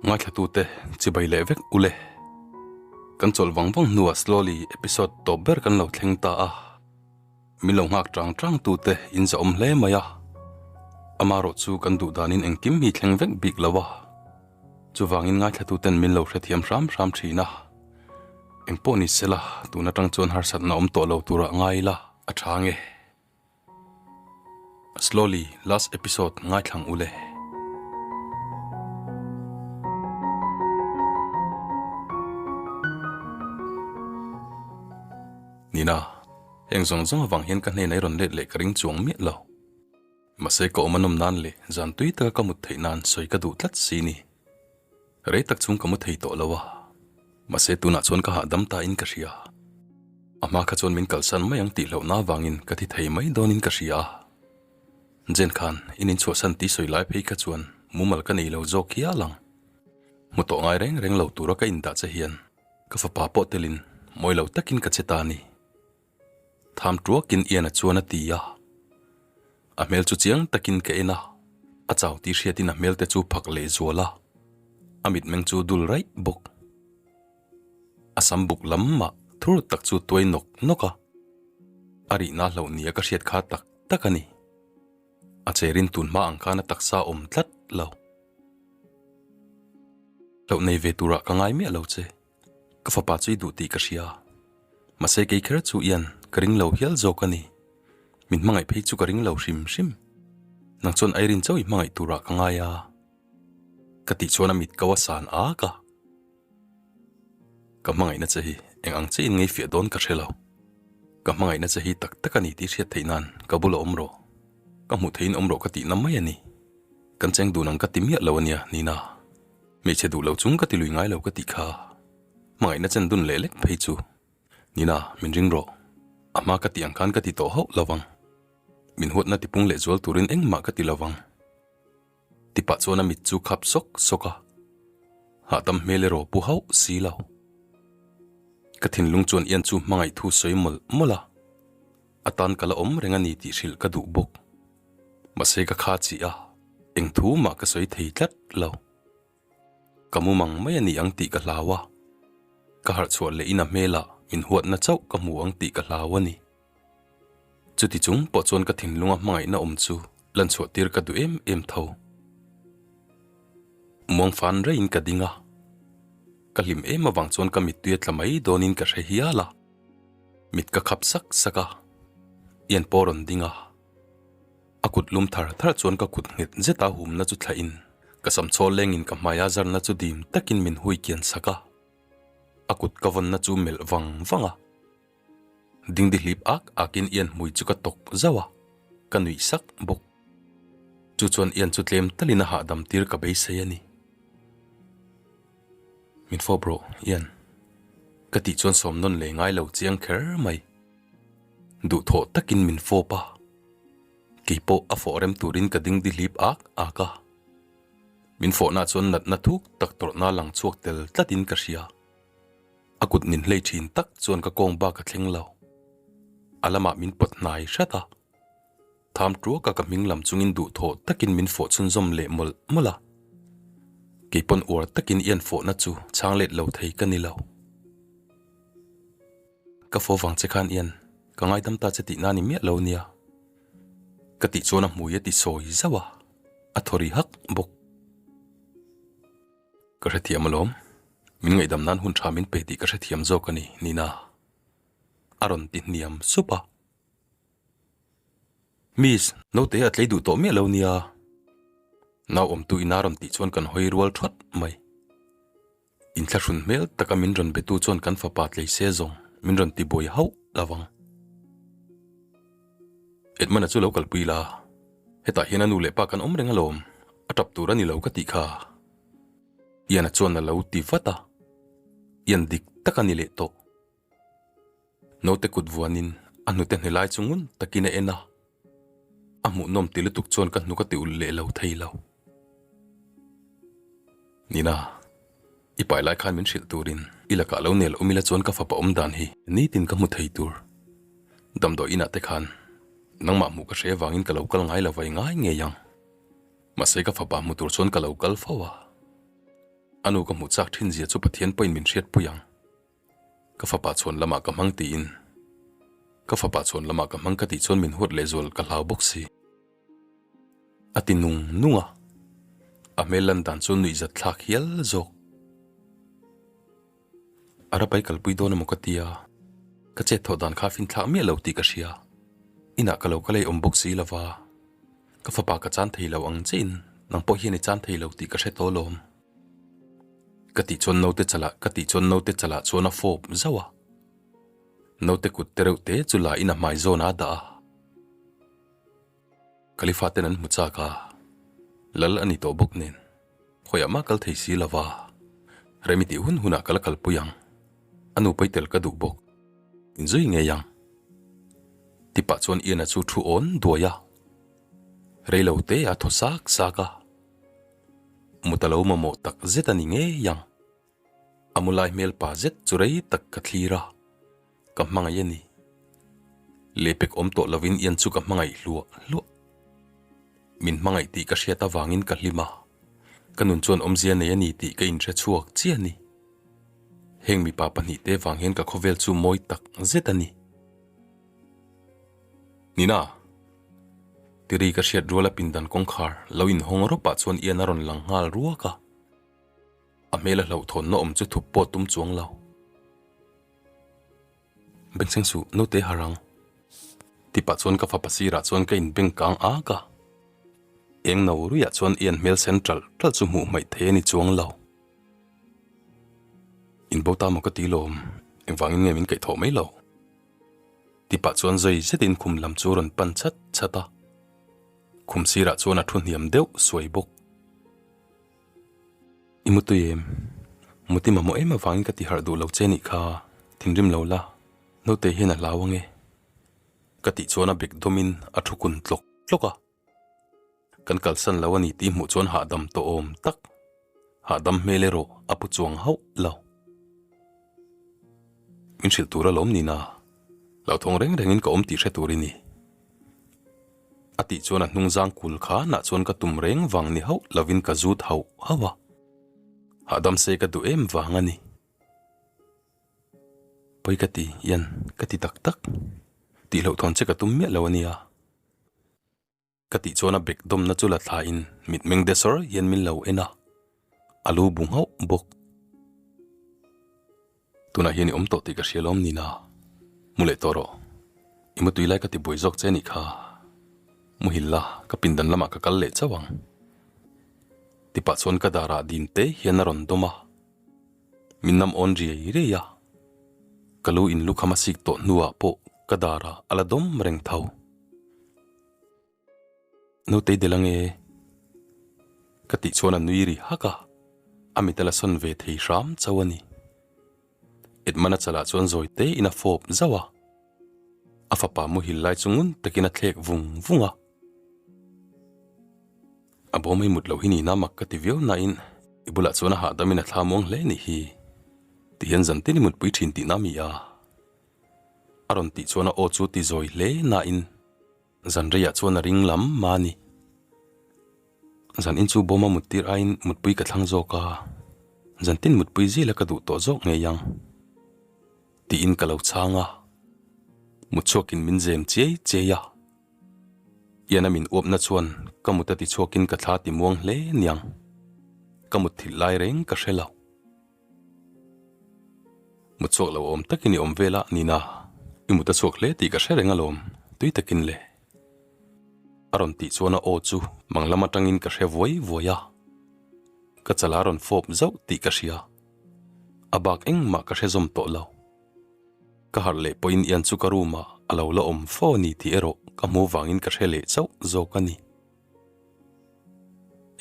Ngaithlatute chibai leh vek ule. Kan chawlh vang vang hnuah slowly episode tawp ber kan lo thleng ta a. Min lo nghak tang tang tute in zahawm hle mai a. Amarawh chu kan duh danin engkim hi thleng vek bik lo a. Chuvangin ngaithlatuten min lo hrethiam hram hram thin a. Engpawh ni sela tun atang chuan harsatna awm tawh lo turah ngai ila a tha nge. Slowly last episode ngaithlang ule. Nina, heng zawng zawng avang hian ka hnenah i rawn let leh ka ring chuang miah lo. Mahse ka awm a nawm nan leh zan tui taka ka mut theih nan sawi ka duh tlat si ni. Rei tak chung ka mu thei tawh lo a, mahse tunah chuan ka hahdam ta in ka hria. A hma kha chuan min kalsan mai ang tih hlauhna avangin ka thi thei mai dawnin ka hria a. Jen khan in inchhuahsan tih sawi lai phei kha chuan mumal ka nei lo zawk hial ang. Hmu tawh ngai reng reng lo tura ka indah che hian ka fapa pawh telin mawi lo takin ka che ta a ni. Tham tuakin Ian-a chuan a ti a. A hmel chu chiang takin ka en a, a chau tih hriatin a hmel te chu phak leh zual a, a mitmeng chu dul raih bawk. A sam buk lam mah thur tak chu tuai nawk nawk a, a rihna hlauh nia ka hriat kha tak tak a ni. A cherin tun hma ang khan a taksa awm tlat lo. Hlauh nei ve turah ka ngai miah lo che. Ka fapa chu i duh tih ka hria. Mahse kei kher chu Ian ka ring lo hial zawk a ni. Min hmangaih phei chu ka ring lo hrim hrim. Nang chuan Irene chauh i hmangaih turah ka ngai a. Ka tih chuan a mit ko a san ak a. Ka hmangaihna che hi eng ang che in ngei fiah dawn ka hre lo. Ka hmangaihna che hi tak tak a ni tih hriat theih nan ka bula awm rawh. Ka hmuh theihin awm rawh ka tihna mai a ni. Kan cheng dun ang ka ti miah lo a nia, Nina. Hmeichhe duh lo chung ka ti lui ngai lo ka tih kha. Hmangaihna chen dun leh lek phei chu. Nina, min ring rawh. A hma ka tih ang khan ka ti tawh hauh lo vang. Min huatna tipung leh zual turin engmah ka ti lo vang. Tipah chuan a mit chu khap sawk sawk a. Hahdam hmel erawh pu hauh si lo. Ka thinlung chuan Ian chu hmangaih thu sawi mawlh mawlh a. A tan ka la awm reng a ni tih hrilh ka duh bawk. Mahse ka kha chih a, eng thu mah ka sawi thei tlat lo. Ka mumang mai a ni ang tih ka hlau a, ka harh chhuah leh in a hmelah min huatna chauh ka hmu ang tih ka hlau a ni. Chuti chung pawh chuan ka thinlunga hmangaihna awm chu lan chhuah tir ka duh em em tho. Muang fan reiin ka ding a, ka hlim em avang chuan ka mittui a tla mai dawnin ka hre hial a, mit ka khap sak sak a, Ian pawh a rawn ding a. A kut lum thar thar chuan ka kut nghet zeta humna chu thlahin ka sam chhawl lengin ka hmaia zarna chu dim takin min hui kian sak a. A kut ka vawnna chu melh vang vang a. Dingdi hlip ak akin Ian hmui chu ka tawk zauh a, ka nuih sak bawk. Chu chuan Ian chu tlem talin a hahdam tir ka beisei a ni. Min fawp rawh, Ian. Ka tih chuan sawm nawn leh ngai lo chiang kher mai. Duhthawh takin min fawp a. Kei pawh a fawh rem turin ka ding dihlip ak ak a. Min fawhna chuan natna thuk tak tawrhna lang chhuak tel tlatin ka hria. A kut nin hlei thin tak chuan ka kawng bak a thleng lo. A lamah min pawt hnai hrat a. Tham tuaka ka hming lam chungin duhthawh takin min fawh chhunzawm leh mawlh mawlh a. Kei pawn uar takin i an fawhna chu chhang let lo thei ka ni lo. Ka fo vang che khan Ian, ka ngaidam ta che tihna ni miah lo nia. Ka tih chuan a hmui a ti sawi zauh a, a thaw ri hak bawk. Ka hrethiam alawm, min ngaihdam nan hun tha min pe tih ka hrethiam zawk a ni, Nina. A rawn ti hniam sup a. Miss, naute a tlei duh tawh miah lo nia. Nau awmtu ina rawn tih chuan kan hawi rual thawt mai. Inthlahrun hmel taka min rawn betu chuan kan fapa tlei se zawng min rawn ti buai hauh lo vang. Edmund-a chu lo kalpui la, hetah hian a nu leh pa kan awm reng alawm, a tap tur a ni lo ka tih kha. Ian-a chuan a lo ti vat a, Ian dik tak a ni leh tawh. Naute kut vuanin a hnute hne lai chu ngun takin a en a, a hmuhnawm ti lutuk chuan ka hnuk a ti ulh leh lo thei lo. Nina, i pai lai khan min hrilh turin i lakah lo nel awm ila chuan ka fapa awm dan hi nitin ka hmu thei tur. Damdawi inah te khan nangmah hmuh ka hre avangin ka lo kal ngai lo vai ngai ngei ang. Mahse ka fapa hmu tur chuan ka lo kal fo a. A nu ka hmuh chak thin zia chu Pathian pawhin min hriatpui ang. Ka fapa chhuan lamah ka hmang tiin ka fapa chhuan lamah ka hmang ka tih chuan min huat lehzual ka hlau bawk si. A ti nung nung a, a hmel lan dan chu nuihzat thlak hial zawk. A rapai kalpui dawn emaw ka ti a, ka chet thawh dan kha finthlak miah lo tih ka hria. Inah ka lo kal ei awm bawk si lo va, ka fapa ka chan thei lo ang chiahin nang pawh hian i chan thei lo tih ka hre tawh alawm. Ka tih chuan naute chalah ka tih chuan naute chalah chuan a fawp zauh a. Naute kut te reuh te chu la in a hmai zawn a dah a. Khalifa ten an hmu chak a, lal a ni tawh bawk nen khawiah mah kal thei si lo va, rem i tih hun hunah ka la kalpui ang, a nu pawi tel ka duh bawk, inzui ngei ang. Tipah chuan Ian-a chu thu awn duai a, rei lo te a thaw sak sak a, mut a lo mamawh tak zet a ni ngei ang. A mu lai hmel pa zet chu rei tak ka thlir a, ka hmangaih a ni. Lehpek awm tawh lovin Ian chu ka hmangaih hluah hluah. Min hmangaih tih ka hriat avangin ka hlim a, ka nun chuan awmzia nei a ni tih ka inhre chhuak chiah a ni. Heng mipa pahnihte vang hian ka khawvel chu mawi tak zet a ni. Nina! Tiri ka hriat ruala pindan kawngkhar lo inhawng rawpah chuan Ian a rawn lang nghal ruak a. A hmel a hlauhthawnna awm chu thup pawh tum chuang lo. Bengchheng suh, naute har ang. Tipah chuan ka fapa sirah chuan ka inbeng kang ak a. Eng no ruiah chuan Ian hmel sen ṭalh ṭalh chu hmuh hmaih thei a ni chuang lo. Inbo ta maw ka ti lawm, engvangin nge min kaihthawh mai lo? Tipah chuan zai zetin khum lam chu rawn pan chat chat a. Khum sirah chuan a thu hniam deuh suai bawk. I mutui em? Muti mamawh em avangin ka ti harh duh lo che nih kha, thinrim lo la, naute hian a hlau ange. Ka tih chuan a bek dawmin a thu kun tlawk tlawk a. Kan kalsan lo a ni tih hmuh chuan hahdam tawh awm tak, hahdam hmel erawh a pu chuang hauh lo. Min hrilh tur alawm nina, hlauthawng reng rengin ka awm tih hre tur i ni. A tih chuan a hnung zang kul khanah chuan ka tum reng vang ni hauh lovin ka zut hauh hauh a, hahdam se ka duh em vang a ni. Pawi ka ti, Ian, ka ti tak tak. Tih hlauhthawn che ka tum miah lo a nia. Ka tih chuan a bek dawmna chu la thlain mitmeng de sawr hian min lo en a, a lu bu nghauh bawk. Tunah hian i awm tawh tih ka hria lawm Nina. Mu leh tawh rawh. I mutui lai ka ti buai zawk che nih kha. Muhil la, ka pindan lamah ka kal leh chauh ang. Tipah chuan ka darah din te hian a rawn dawm a. Min nam awn riai riai a. Ka lu in lukham a sik tawh hnuah pawh ka darah a la dawm reng tho. Nautei del ange ka tih chuan a nui ri hak a, a mit a la sawn ve thei hram chauh a ni. Edmund-a chalah chuan zawi te in a fawp zauh a, a fapa muhil lai chu ngun takin a thlek vung vung a. A bawm hi mut loh hi nihna mak ka ti viau nain i bulah chuan a hahdam in a thla muang hle nih hi ti hian zan tin i mutpui thin tihna mi a? A rawn tih chuan a aw chu ti zawi hle nain Zan reiah chuan a ring lam mah a ni. Zan in chu bawma mut tir aiin mutpui ka thlang zawk a, zan tin mutpui zila ka duh tawh zawk ngei ang tiin ka lo chhang a. Mut chhuakin min zem chiai chiai a, Ian a min uapna chuan ka mut a ti chhuakin ka thla ti muang hle niang, ka mut thilh lai reng ka hre lo. Mut chhuak lo awm takin i awm vel a, Nina, i mut a chhuak hle tih ka hre reng alawm, tui takin le. A rawn tih chuan a aw chu mang lam atangin ka hre vuai vuai a, ka chala a rawn fawp zauh tih ka hria. A bak engmah ka hre zawm tawh lo. Ka harh leh pawhin Ian chu ka room ah a lo la awm fo a ni tih erawh ka hmu vangin ka hre leh chauh zawk a ni.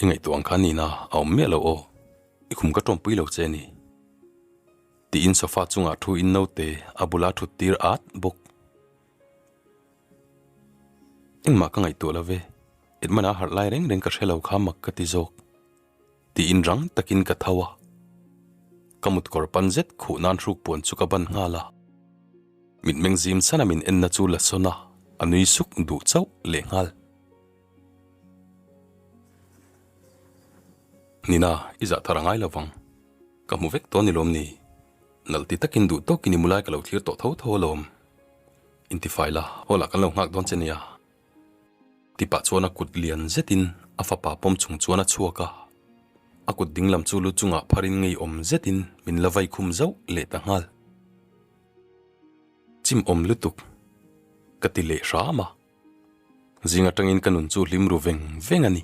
I ngaihtuah ang khan Nina a awm miah lo aw, i khum ka tawmpui lo che ni. Tiin sofa chungah thu in naute a bula thut tir at bawk. Engmah ka ngaihtuah lo ve, Edmund a harh lai reng reng ka hre lo kha mak ka ti zawk. Tiin rang takin ka tho a, ka mutkawr pan zet khuh nan hruk puan chu ka ban nghal a. Mitmeng zim chhan a min enna chu la sawn a, a nui suk duh chauh lehnghal. Nina, i zah thar a ngai lo vang. Ka hmu vek tawh a ni lawm ni? Nalh ti takin duh tawkin i mu lai ka lo thlir tawh tho tho alawm. Intifai la, hall ah kan lo nghak dawn che nia. Ti pah chuan a kut lian zetin a fapa pawm chung chuan a chhuak a. A kut dinglam chu lu chungah pharin ngeiawm zetin min la vai khum zauh leh ta nghal. Chim awm lutuk ka ti leh hram a. Zing atangin ka nun chu hlim ru veng veng a ni.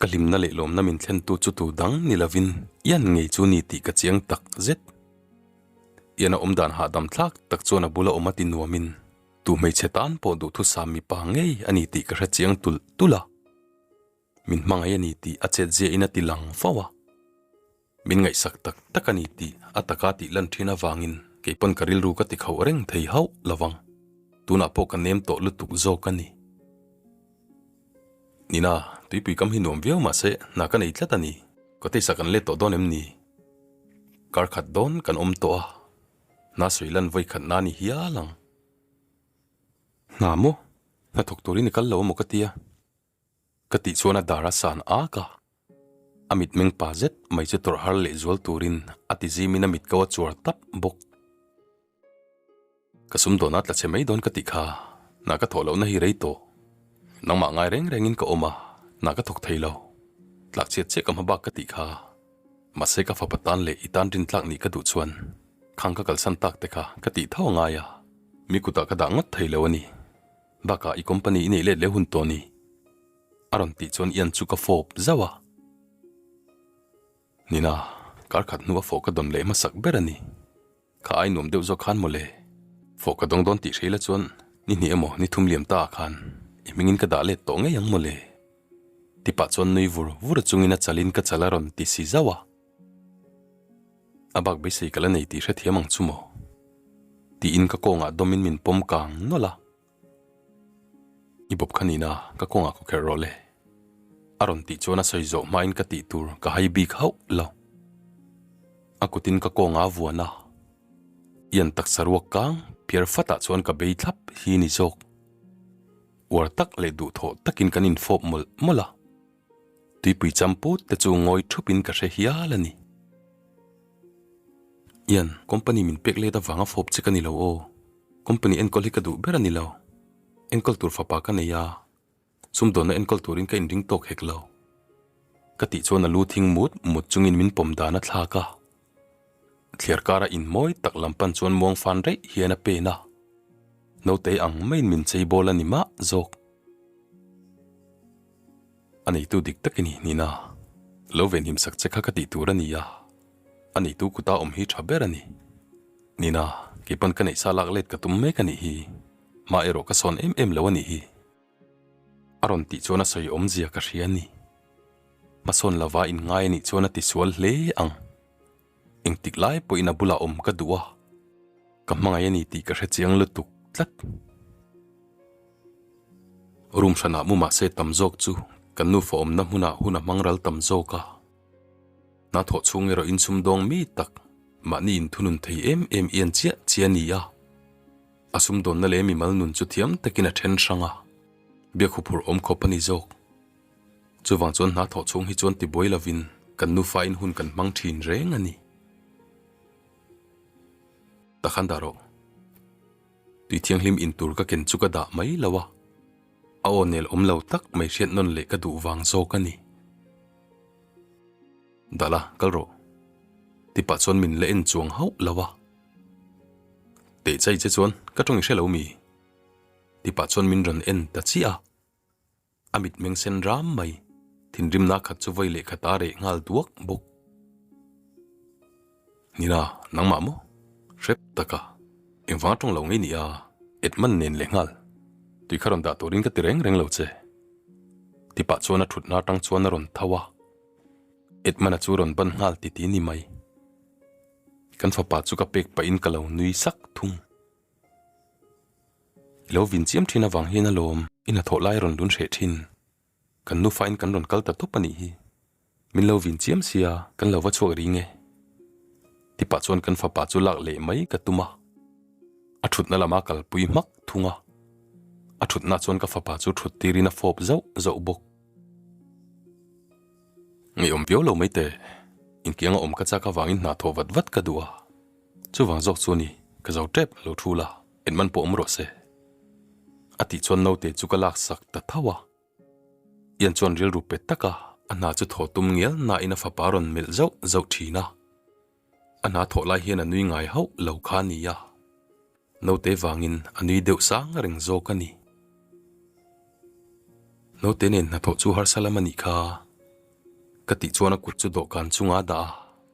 Ka hlimna leh lawmna min thlentu chu tu dang ni lovin Ian ngei chu ni tih ka chiang tak zet. Ian a awm dan hahdam thlak tak chuan a bula awm a ti nuamin tu hmeichhe tan pawh duhthusam mipa ngei a ni tih ka hre chiang tulh tulh a. Min hmangaih a ni tih a chetziahin a ti lang fo a. Min ngaihsak tak tak a ni tih a taka tih lan thin avangin kei pawn ka rilru ka ti khauh reng thei hauh lo vang. Tunah pawh ka nem tawh lutuk zawk a ni. Nina, tuipui kam hi nuam viau mahse hna ka nei tlat a ni. Cottage-ah kan let tawh dawn em ni? Kar khat dawn kan awm tawh a, hna sawi lan vawi khat na ni hial ang. Hna maw? Hna thawk turin i kal lo amaw ka tia. Ka tih chuan a dar a san ak a, a mitmeng pa zet mai chu tawrh har leh zual turin a ti zimin a mit ko a chuar tap bawk. Ka sum dawn a tla chhe mai dawn ka tih kha, hna ka thawh lohna hi rei tawh. Nangmah ngai reng rengin ka awm a, hna ka thawk thei lo. Tlak chhiat chiah ka hma bak ka tih kha, mahse ka fapa tan leh i tan rintlak nih ka duh chuan khang ka kalsan tak te kha ka tih tho a ngai a, mi kutah ka dah ngawt thei lo a ni. Bakah i company i neih let leh hun tawh ni? A rawn tih chuan Ian chu ka fawp zauh a. Nina, kar khat hnu a fawh ka dawn leh hmasak ber a ni. Kha ai nuam deuh zawk khan mawle. Fawh ka dawng dawn tih hreila chuan ni hnih emaw ni thum liam ta ah khan i hmingin ka dah let tawh ngei ang mawle. Ti pah chuan nui vur vur chungin a chalin ka chal a rawn ti si zauh a. A bak beisei ka la nei tih hrethiam ang chu maw? Tiin ka kawngah dawmin min pawm kang nawlh a. I bawp kha nina ka kawngah khaw kherh rawh le. A rawn tih chuan a sawi zawh hmain ka tih tur ka hai bik hauh lo. A kutin ka kawngah a vuan a. Ian taksa ruak kang phiar fatah chuan ka bei thlap hi ni zawk. Uar tak leh duhthawh takin kan infawp mawlh mawlh a. Tuipui champut te chu ngawi thupin ka hre hial a ni. Ian, company min pek let avanga fawp che ka ni lo aw. Company enkawl hi ka duh ber a ni lo. Enkawl tur fapa ka nei a, sumdawnna enkawl turin ka inring tawk hek lo. Ka tih chuan a lu thing mut mut chungin min pawm dan a thlak a. Thliar kara in mawi tak lam pan chuan muang fan reih hian a pen a. Naute ang maiin min chei bawl a ni mah zawk. A neitu dik tak i ni Nina. Lo venhim sak che kha ka tih tur a ni a, a neitu kuta awm hi tha ber a ni. Nina, keipawn ka neih sa lak let ka tum mek a nih hi. Mah erawh ka sawn em em lo a nih hi. A rawn tih chuan a sawi awmzia ka hria a ni. Hmasawn lova inngai a nih chuan a tisual hle ang. Engtik lai pawhin a bulah awm ka duh a, ka hmangaih a ni tih ka hre chiang lutuk tlat. Room hranah mu mahse tam zawk chu kan nufa awmna hmunah hun a hmang ral tam zawk a. Hna thawh chhung erawh insumdawng mi tak mahni inthunun thei em em ian chiah chiah a ni a. A sumdawnna leh mimal nun chu thiam takin a then hrang a, biak huphurh awm khawp a ni zawk. Chuvang chuan hna thawh chhung hi chuan tibuai lovin kan nufain hun kan hmang thin reng a ni. Takhan dah rawh. Tui thianghlim in tur ka ken chu ka dah mai lo a, a aw nel awm lo tak mai hriat nawn leh ka duh vang zawk a ni. Dah la, kal rawh. Ti pah chuan min la en chuang hauh lo a. Teh chai che chuan ka tawng i hre lo mi? Ti pah chuan min rawn en ta chiah a. A mitmeng sen ram mai, thinrimna khat chu vawi leh khat a reh nghal duak bawk. Nina, nangmah maw? Hrep taka, engvanga tawng lo ngei nia, Edmund nen leh nghal. Tui kha rawn dah turin ka ti reng reng lo che. Tipah chuan a thutna atang chuan a rawn tho a, Edmund-a chu rawn ban nghal titi ni mai. Kan fapa chu ka pek pahin ka lo nui sak thung. I lo vin chiam thin avang hian alawm i hnathawh lai a rawn lun hreh thin. Kan nufain kan rawn kal ta tawp a nih hi. Min lo vin chiam sia kan lo va chhuak ring e. Tipah chuan kan fapa chu lak leh mai ka tum a. A thutna lama kalpui hmak thung a. A thutna chuan ka fapa chu thut tirin a fawp zauh zauh bawk. Ngeiawm viau lo mai teh. Inkianga awm ka chak avangin hna thawh vat vat ka duh a, chuvang zawk chu a ni, ka zo tep lo thu la, enman pawh awm rawh se. A tih chuan naute chu ka laksak ta tho a. Ian chuan rilru pe taka a hna chu thaw tum ngial nain a fapa rawn melh zauh zauh thin a. A hna thawh lai hian a nui ngai hauh lo kha a ni a, naute vangin a nui deuh sang reng zawk a ni. Naute nen hnathawh chu harsa lam a nih kha. Ka tih chuan a kut chu dawhkan chunga a dah a,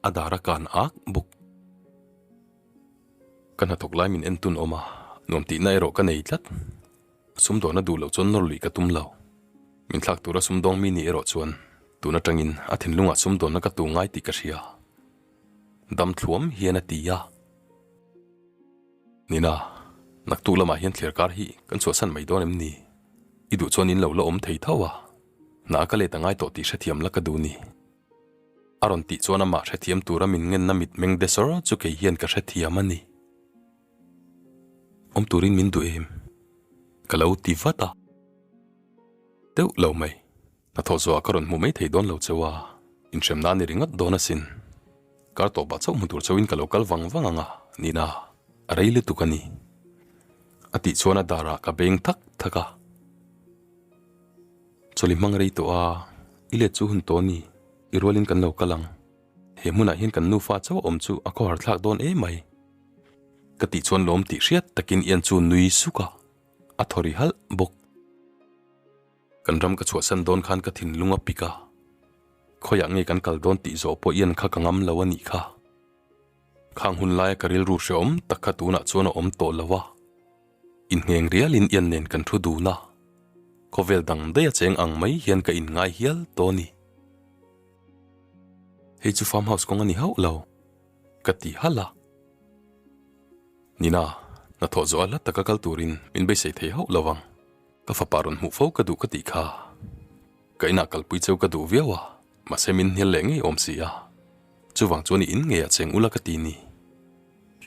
a dar a kan ak bawk. Ka hnathawk lai min en tun awm a, nuam tihna erawh ka nei tlat. Sumdawn a duh loh chuan nawr luih ka tum lo. Min thlak tura sumdawng mi nih erawh chuan tun atangin a thinlungah sumdawnna ka tu ngai tih ka hria. Dam thluam hian a ti a. Nina, naktuk lamah hian thliar kar hi kan chhuahsan mai dawn em ni? I duh chuan in lo la awm thei tho a, hna ka let a ngai tawh tih hrethiam la ka duh ni. A rawn tih chuan amah hrethiam tura min ngenna mitmeng de sawr chu kei hian ka hrethiam a ni. Awm turin min duh em? Ka lo ti vat a. Deuh lo mai. Hnathawh zawhah ka rawn hmu mai thei dawn lo cheu a, inhremna a ni ringawt dawn asin. Kar tawpah chauh hmu tur chauhin ka lo kal vang vang ang a, Nina, a rei lutuk a ni. A tih chuan a darah ka beng thak thak a. Chawlhi hmang rei tawh a, i let chu hun tawh a ni, i rualin kan lo kal ang. He hmunah hian kan nufa chauh a awm chu a khawhar thlak dawn emai. Ka tih chuan lawm tih hriat takin Ian chu nui suk a, a thaw ri halh bawk. Kan ram ka chhuahsan dawn khan ka thinlung a pik a, khawiah nge kan kal dawn tih zawh pawh Ian kha ka ngam lo a nih kha. Khang hun laia ka rilru hrehawm tak kha tunah chuan a awm tawh lo a, inngeng rialin Ian nen kan thu dun a, khawvel dang daih a cheng ang mai hian ka inngai hial tawh a ni. Hei chu farm house kawng a ni hauh lo. Ka ti halh a. Nina, hnathawh zawh a hla taka kal turin min beisei thei hauh lo vang. Ka fapa rawn hmuh fo ka duh ka tih kha. Ka inah kalpui cheu ka duh viau a, mahse min hnial leh ngei awm si a. Chuvang chuan i in ngeiah cheng ula ka ti ni.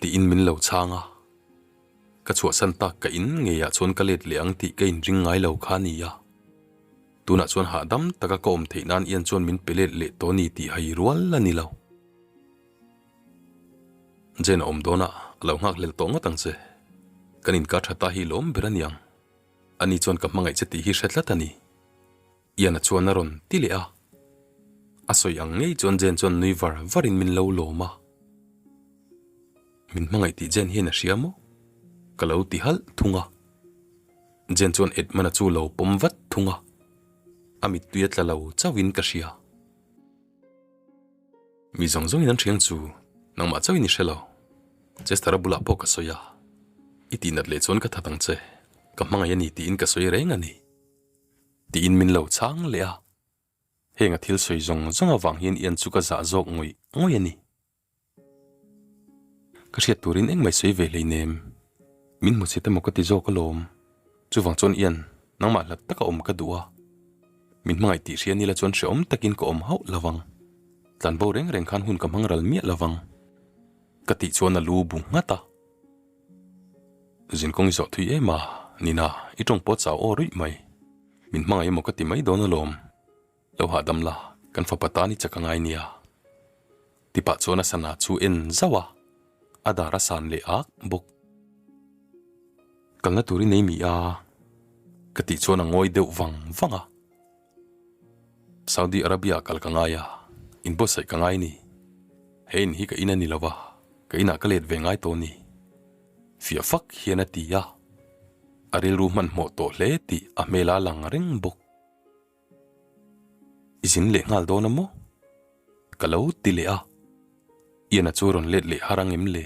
Tiin min lo chhang a. Ka chhuahsan tak ka in ngeiah chuan ka let leh ang tih ka inring ngai lo kha a ni a. Tunah chuan hahdam taka ka awm theih nan Ian chuan min pe let leh tawh ni tih hai rual a ni lo. Jane a awm dawn a, a lo nghak hlel tawh ngawt ang che. Kan inkar tha ta hi lawm ber a niang. Ani chuan ka hmangaih che tih hi hre tlat a ni. Ian-a chuan a rawn ti leh a. A sawi ang ngei chuan Jane chuan nui var varin min lo lawm a. Min hmangaih tih Jane hian a hria maw? Ka lo ti halh thung a. Jane chuan Edmund-a chu lo pawm vat thung a. A mittui a tla lo chauhin ka hria. Mi zawng zawngin an hriang chu nangmah chauhin i hre lo. Chester-a bulah pawh ka sawi a, I tihnat leh chuan ka that ang che, ka hmangaih a ni tiin ka sawi reng a ni. Tiin min lo chhang leh a. Heng a thil sawi zawng zawng avang hian Ian chu ka zah zawk ngawih ngawih a ni. Ka hriat turin engmah i sawi ve hleinem. Min hmu chhe te maw ka ti zawk alawm. Chuvang chuan Ian, nangmah hlat taka awm ka duh a. Min hmangaih tih hria nila chuan hrehawm takin ka awm hauh lo vang. Tlanbo reng reng khan hun ka hmang ral miah lo vang. Ka tih chuan a lu bu nghat a. Zinkawng i zawh thui em a, Nina, i tawng pawh chau aw ruih mai. Min hmangaih emaw ka ti mai dawn alawm. Lo hahdam la, kan fapa tan i chak a ngai nia. Tipah chuan a sana chu en zauh a, a dar a san leh ak bawk. Kalna tur i nei mi a? Ka tih chuan a ngawi deuh vang vang a. Saudi Arabia ah kal ka ngai a, inbuatsaih ka ngai ni. He in hi ka in a ni lo va, ka inah ka let ve ngai tawh ni. Fiah fak hian a ti a, a rilru hmanhmawh tawh hle tih a hmel a lang reng bawk. I zin leh nghal dawn a maw? Ka lo ti leh a. Ian-a chu rawn let leh har ang em le?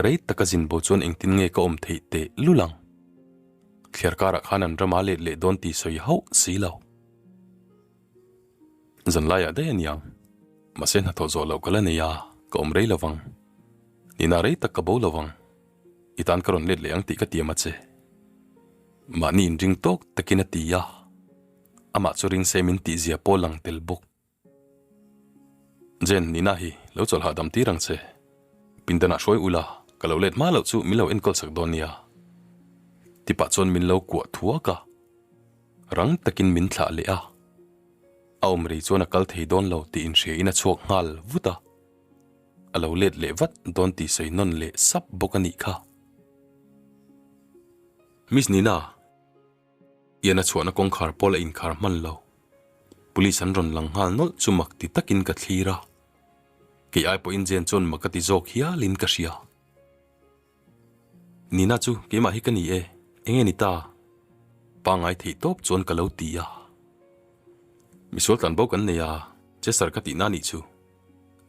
Rei taka zin bo chuan engtin nge ka awm theih teh lul ang? Thliar karah khan an rama let leh dawn tih sawi hauh si lo. Zan laiah daih a niang. Mahse hnathawh zawh loh ka la nei a, ka awm rei lovang. Nina rei tak ka bo lovang. I tan ka rawn let leh ang tih ka tiam a che. Mahni inring tawk takin a ti a, amah chu ring se min tihzia pawh lang tel bawk. Jen, Nina hi lo chawlh hahdam tir ang che. Pindanah hruai ula, ka lo let hma loh chu min lo enkawl sak dawn nia. Tipah chuan min lo kuah thuak a, rang takin min thlah leh a. A awm rei chuan a kal thei dawn lo tih inhria in a chhuak nghal vut a. A lo let leh vat dawn tih sawi nawn leh sap bawk a nih kha. Miss Nina, Ian a chhuahna kawngkhar pawh la inkhar hman lo. Police an rawn lang nghal nawlh chu mak ti takin ka thlir a. Kei ai pawhin Jane chuan mak a ti zawk hialin ka hria. Nina chu keimah hi ka ni e, enge ni ta? Pangngai theih tawp chuan ka lo ti a. Misual tlan bo kan nei a, Chester ka tihna anih chu.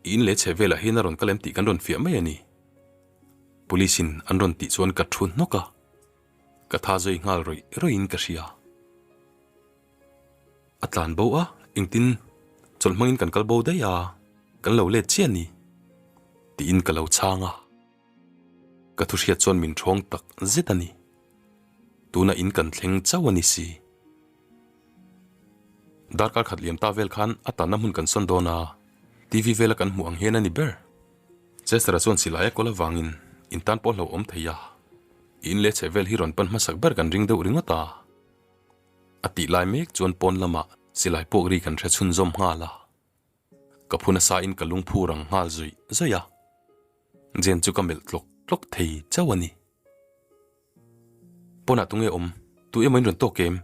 I in leh chhe velah hian a rawn kal em tih kan rawn fiah mai a ni. Police in an rawn tih chuan ka thu hnawk a, ka tha zui nghal rawih rawih in ka hria. A tlan bo a, engtin chawlh hmangin kan kal bo daih a, kan lo let chiah a ni tiin ka lo chhang a. Ka thu hriat chuan min ṭhawng tak zet a ni. Tuna in kan thleng chauh a ni si. Darkar khat liam ta vel khan a tanna hmun kan sawn dawn a, TV vela kan hmuh ang hian a ni ber. Chester-a chuan silai a kawl avangin in tan pawh hlauhawm thei a, i in leh chhe vel hi rawn pan hmasak ber kan ring deuh ringawt a. A tih lai mek chuan pawn lamah silai puak ri kan hre chhunzawm nghal a. Ka phu nasa in ka lungphu rang nghal zuih zuih a. Jane chu ka melh tlawk tlawk thei chauh a ni. Pawnah tunge awm? Tu emaw in rawn tawk em?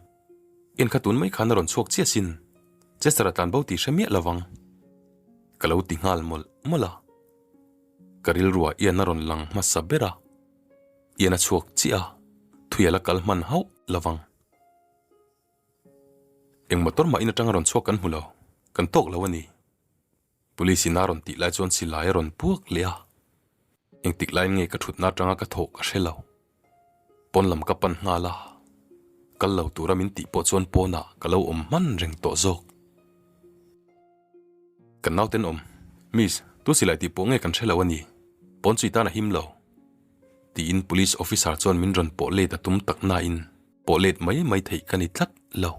En kha tun mai khan a rawn chhuak chiah sin. Chester a tlan bo tih hre miah lovang. Ka lo ti nghal mawlh mawlh a. Ka rilruah Ian a rawn lang hmasa ber a. Ian a chhuak chiah a, thui a la kal hman hauh lovang. Eng motor mah in atanga rawn chhuak kan hmu lo, kan tawk lo a ni. Police in a rawn tih lai chuan silai a rawn puak leh a, engtik laiin nge ka thutna atanga ka thawh ka hre lo. Pawn lam ka pan nghal a, kal lo tura min tih pawh chuan pawnah ka lo awm hman reng tawh zawk. Kan nauten awm, Miss, tu silai tih pawh nge kan hre lo a ni, pawn chu i tan a him lo. Tiin police officer chuan min rawn pawh let a tum tak nain pawh let mai mai theih ka ni tlat lo.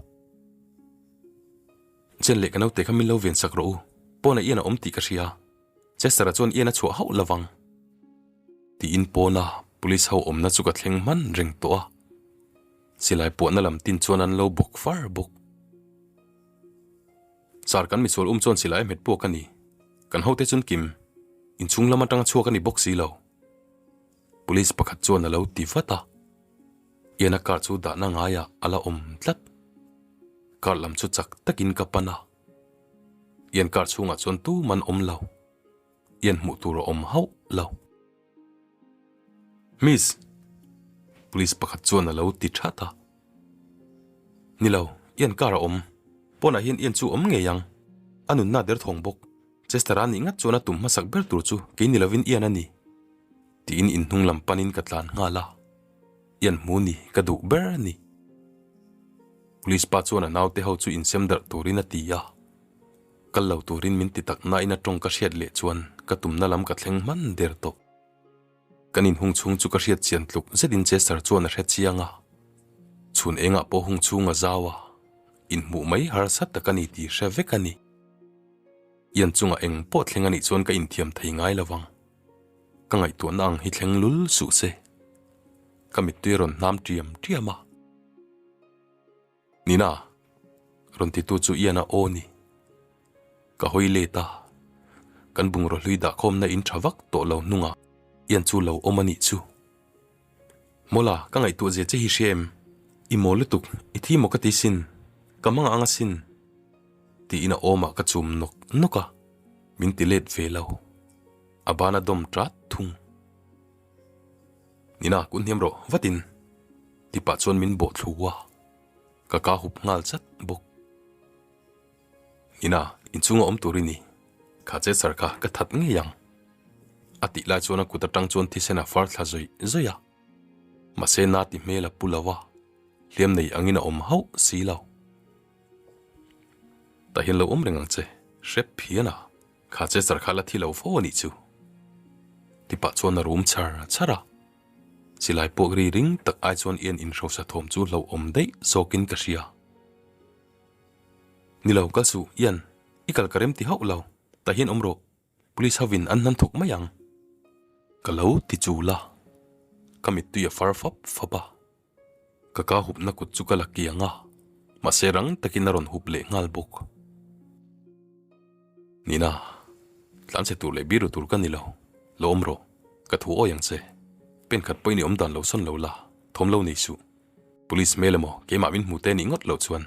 Chen leh ka naute kha min lo ven sak rawh u, pawnah Ian a awm tih ka hria, Chester-a chuan Ian a chhuah hauh lovang. Tiin pawna police ho awmna chu ka thleng hman reng tawh a, silai puahna lam tin chuan an lo bawk far bawk. Sir kan misual um chuan silai a hmet puak a ni, kan hote chuan kim, inchhung lam atanga chhuak a ni bawk si lo. Police pakhat chuan a lo ti vat a. Ian a car chu dahna ngaiah a la awm tlat. Car lam chu chak takin ka pan a. Ian car chhungah chuan tuman awm lo. Ian hmuh tur a awm hauh lo. Miss! Police pakhat chuan a lo ti that a. Ni lo, Ian car a awm. Pawnah hian Ian chu awm ngei ang. A nunna a derthawng bawk. Chester-a nih ngat chuan a tum hmasak ber tur chu kei ni lovin Ian a ni. Tiin inhnung lam panin ka tlan nghal a, Ian hmu ni ka duh ber a ni. Police pa chuan a naute ho chu insem darh turin a ti a, kal lo turin min ti tak nain a tawng ka hriat leh chuan ka tumna lam ka thleng hman der tawh. Kan inhung chhung chu ka hriat chian tluk zetin Chester chuan a hre chiang a, chhun engah pawh hung chhung a zau a, inhmuh mai harsa tak a ni tih hre vek a ni. Ian chungah eng pawh thleng a nih chuan ka inthiam thei ngai lo vang. Ka ngaihtuahna ang hi thleng lul suh se. Ka mittui a rawn hnam ṭiam ṭiam a. Nina, rawn titu chu Ian-a aw ni. Ka hawi let a, kan bungraw hlui dahkhawmna in ṭha vak tawh lo hnungah Ian chu lo awm a nih chu. Mawla, ka ngaihtuah zia che hi hria em? I maw lutuk, i thi maw ka ti sin, ka mang ang asin. Tiin a awmah ka chum nawk nawk a, min ti let ve lo. A ban a dawm ṭat thung. Nina, kun hniam rawh, vatin. Ti pah chuan min bawh thlu a, ka ka hup nghal chat bawk. Nina, inchhunga awm tur i ni. Kha che char kha ka that ngei ang. A tih lai chuan a kut atang chuan thisen a far thla zawih zawih a. Mahse na ti hmel a pu lo a, hliam nei angin a awm hauh si lo. Tah hian lo awm reng ang che, hrep phian a, kha che char kha la thi lo fo a nih chu. Ti pah chuan a rum char char a. Silai puak ri ring tak ai chuan Ian inhrosa thawm chu hlauhawm daih zawkin ka hria. Ni lo, kal suh, Ian, i kal ka rem ti hauh lo, tah hian awm rawh, police hovin an hnan thawk mai ang. Ka lo ti chul a, ka mittui a far fap fap a, ka ka hupna kut chu ka la kiang a, mahse rang takin a rawn hup leh nghal bawk. Nina, tlanchhe tur leh biru tur ka ni lo. Lo awm rawh, ka thu awi ang che. Pen khat pawhin i awm dan lo sawn lo la, thawm lo nei suh. Police hmel emaw keimah min hmu te nih ngawt loh chuan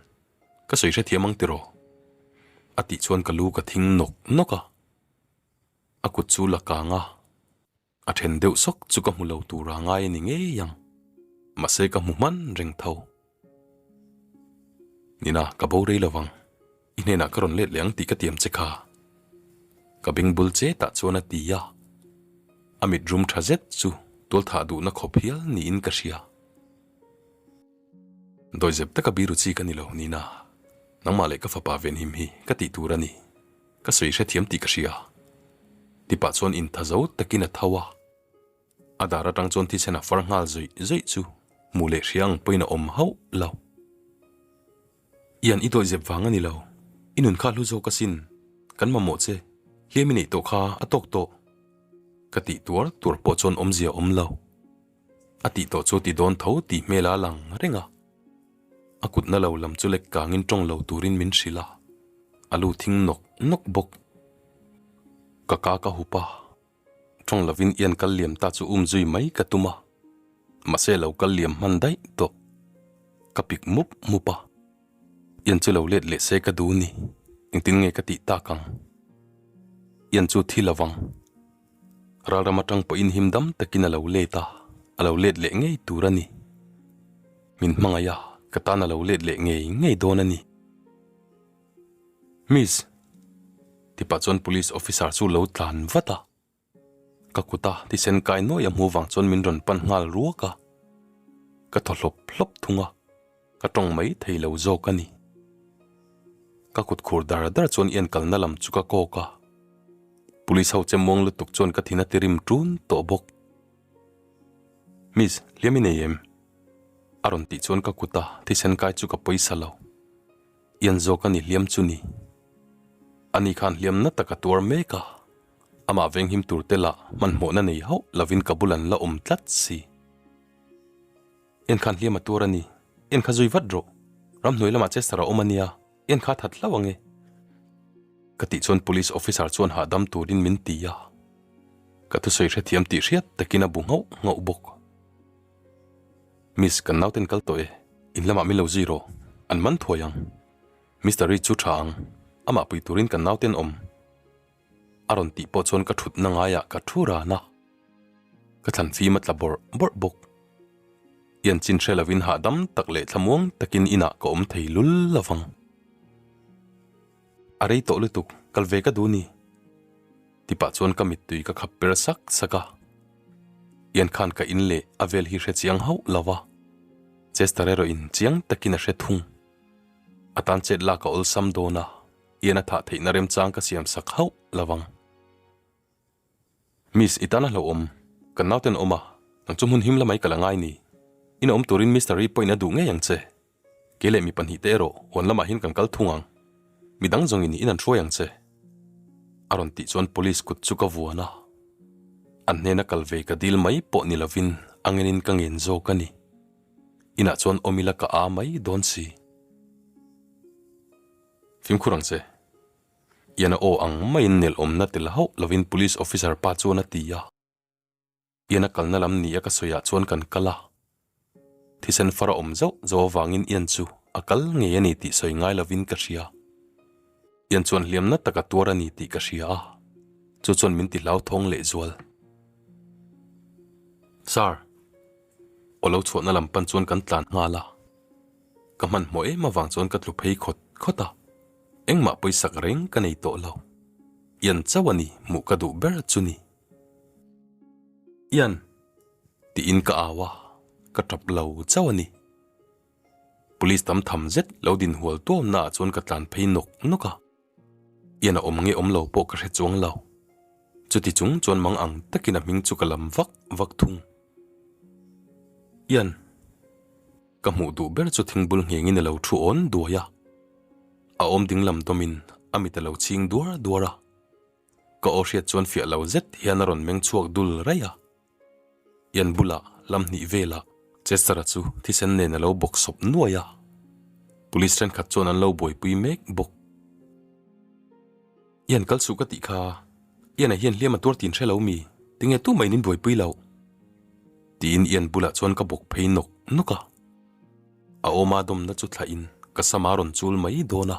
ka sawi hrethiam ang tiraw? A tih chuan ka lu ka thing nawk nawk a. A kut chu la kang a, a then deuh sawk chu ka hmu lo tura ngai a ni ngei ang. Mahse ka hmu hman reng tho. Nina, ka bo rei lovang. I hnenah ka rawn let leh ang tih ka tiam che kha. Ka beng bul che tah chuan a ti a. A mit rum tha zet chu tualthah duhna khawp hial niin ka hria. Dawizep taka biru chi ka ni lo, Nina. Nangmah leh ka fapa venhim hi ka tih tur a ni. Ka sawi hrethiam tih ka hria. Tipah chuan intha zo takin a tho a. A dar atang chuan thisen a far nghal zawih zawih chu hmuh leh hria ang pawhin a awm hauh lo. Ian i dawihzep vang a ni lo. I nun kha hlu zawk asin. Kan mamawh che. Hliam i neih tawh kha a tawk tawh. Ka tih tuar tuar pawh chuan awmzia a awm lo. A tih tawh chu ti dawn tho tih hmel a lang reng a. A kutna lo lam chu lek kangin tawng lo turin min hrilh a, a lu thing nawk nawk bawk. Ka ka ka hup a, tawng lovin Ian kal liam ta chu um zui mai ka tum a, mahse lo kal liam hman daih tawh. Ka pik mup mup a, Ian chu lo let leh se ka duh ni, engtin nge ka tih tak ang? Ian chu thi lovang. Ralram atang pawhin him dam takin a lo let a, a lo let leh ngei tur a ni. Min hmangaih a, ka tan a lo let leh ngei ngei dawn a ni. Miss! Tipah chuan police officer chu lo tlan vat a. Ka kuta thisen kai nuai a hmu vang chuan min rawn pan nghal ruak a. Ka thaw hlawp hlawp thung a, ka tawng mai thei lo zawk a ni. Ka kut khur dar dar chuan i enkalna lam chu ka kawk a. Police ho che muang lutuk chuan ka thin a ti rim ṭun tawh bawk. Miss, hliam i nei em? A rawn tih chuan ka kut a thisen kai chu ka pawisa lo. Ian zawk a ni hliam chu ni. Ani khan hliam na tak a tuar mek a, amah venghim tur te lah hmanhmawhna nei hauh lovin ka bul an la awm tlat si. En khan hliam a tuar a ni. En kha zui vat rawh. Ramhnuai lamah Chester a awm a nia. En kha that hlauh ang e. Ka tih chuan police officer chuan hahdam turin min ti a. Ka thusawi hrethiam tih hriat takin a bu nghauh nghauh bawk. Miss, kan nauten kal tawh e. In lamah min lo zui rawh. An man thuai ang. Mister Reed chu tha ang. Amah pui turin kan nauten awm. A rawn tih pawh chuan ka thutna ngaiah ka thu ran a. Ka thlan fim a tla bawrh bawrh bawk. Ian chin hre lovin hahdam tak leh thlamuang takin inah ka awm thei lul lovang. A rei tawh lutuk, kal ve ka duh ni. Tipah chuan ka mittui ka khap per sak sak a. Ian khan ka in leh a vel hi hre chiang hauh lo va. Chester erawh in chiang takin a hre thung. A tan chet lak a awlsam dawn a, Ian a thah theihna remchang ka siam sak hauh lovang. Miss, i tan a hlauhawm. Kan nauten awm a, nang chu hmun him la mai ka la ngai ni. In awm turin Mister Reed pawhin a duh ngei ang che. Kei leh mi pahnihte erawh huan lamah hian kan kal thung ang. Mi dang zawngin in an hruai ang che. A rawn tih chuan police kut chu ka vuan a. An hnena kal ve ka dil mai pawh ni lovin a ngenin ka ngen zawk a ni. Inah chuan awm ila ka a mai dawn si. Fimkhur ang che. Ian a aw ang maiin nelawmna tel hauh lovin police officer pa chuan a ti a. Ian a kalna lam ni a ka sawiah chuan kan kal a. Thisen far a awm zauh zauh avangin Ian chu a kal ngei a ni tih sawi ngai lovin ka hria. Ian chuan hliamna tak a tuar a ni tih ka hria a, chu chuan min ti hlauthawng lehzual. Sir. Aw lo chhuahna lam pan chuan kan tlan nghal a. Ka hmanhmawh em avang chuan ka tlu phei khawt khawt a, engmah pawisak reng ka nei tawh lo. Ian chauh a ni hmuh ka duh ber chu ni. Ian! Tiin ka au a, ka tap lo chauh a ni. Police tam tham zet lo din hual tuamna ah chuan ka tlan phei nawk nawk a. Ian a awm nge awm lo pawh ka hre chuang lo. Chuti chung chuan mang ang takin a hming chu ka lam vak vak thung. Ian! Ka hmuh duh ber chu thingbul nghengin a lo thu awn duai a. A awm dinglam dawmin a mit a lo chhing duar duar a. Ka aw hriat chuan fiah lo zet hian a rawn meng chhuak dul raih a. Ian bulah lam hnih velah Chester-a chu thisen nen a lo bawk sawp nuai a. Police thenkhat chuan an lo buaipui mek bawk. Ian kal suh ka tih kha, Ian-a hian hliam a tuar tin hre lo mi, tinge tu mah in in buaipui loh? Tiin Ian bulah chuan ka bawk phei nawk nawk a. A awma dawmna chu thlah in ka sama rawn chul mai dawn a.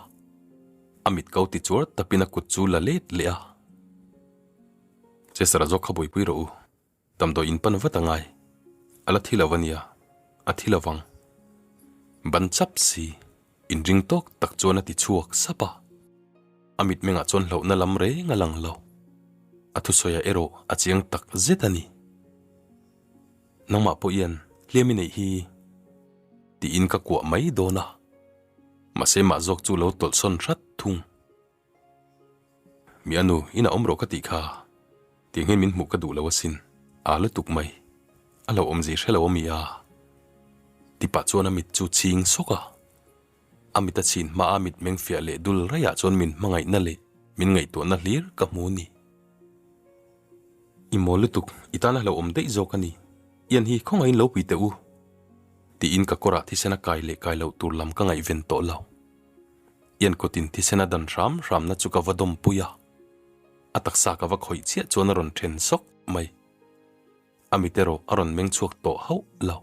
A mit ko ti chuar tapin a kut chu la let leh a. Chester-a zawk kha buaipui rawh u. Damdawi in pan vat a ngai. A la thi lo a nia, a thi lo vang. Ban chap si, inring tawk tak chuan a ti chhuak sap a. A mitmengah chuan hlauhna lam reng a lang lo. A thusawiah erawh a chiang tak zet a ni. Nangmah pawh hian hliam i neih hi tiin ka kuah mai dawn a. Mahse mah zawk chu lo tawlhsawn hrat thung. Mi a nu, inah awm rawh ka tih kha. Tiang hian min hmuh ka duh lo asin, aa lutuk mai. A lo awmzi hre lo a mi a. Tipah chuan a mit chu chhing sawk a. A mit a chhin hma a mit meng fiah leh dul raiah chuan min hmangaihna leh min ngaihtuahna hlir ka hmu ni. I mawl lutuk, i tan a lo awm daih zawk a ni. Ian hi khawngaihin lo pui teh u. Tiin ka kawrah thisen a kai leh kai loh tur lam ka ngaihven tawh lo. Ian kawtin thisen a dan hram hramna chu ka va dawmpui a, a taksa ka va khawih chiah chuan a rawn then sawk mai. A mit erawh a rawn meng chhuak tawh hauh lo.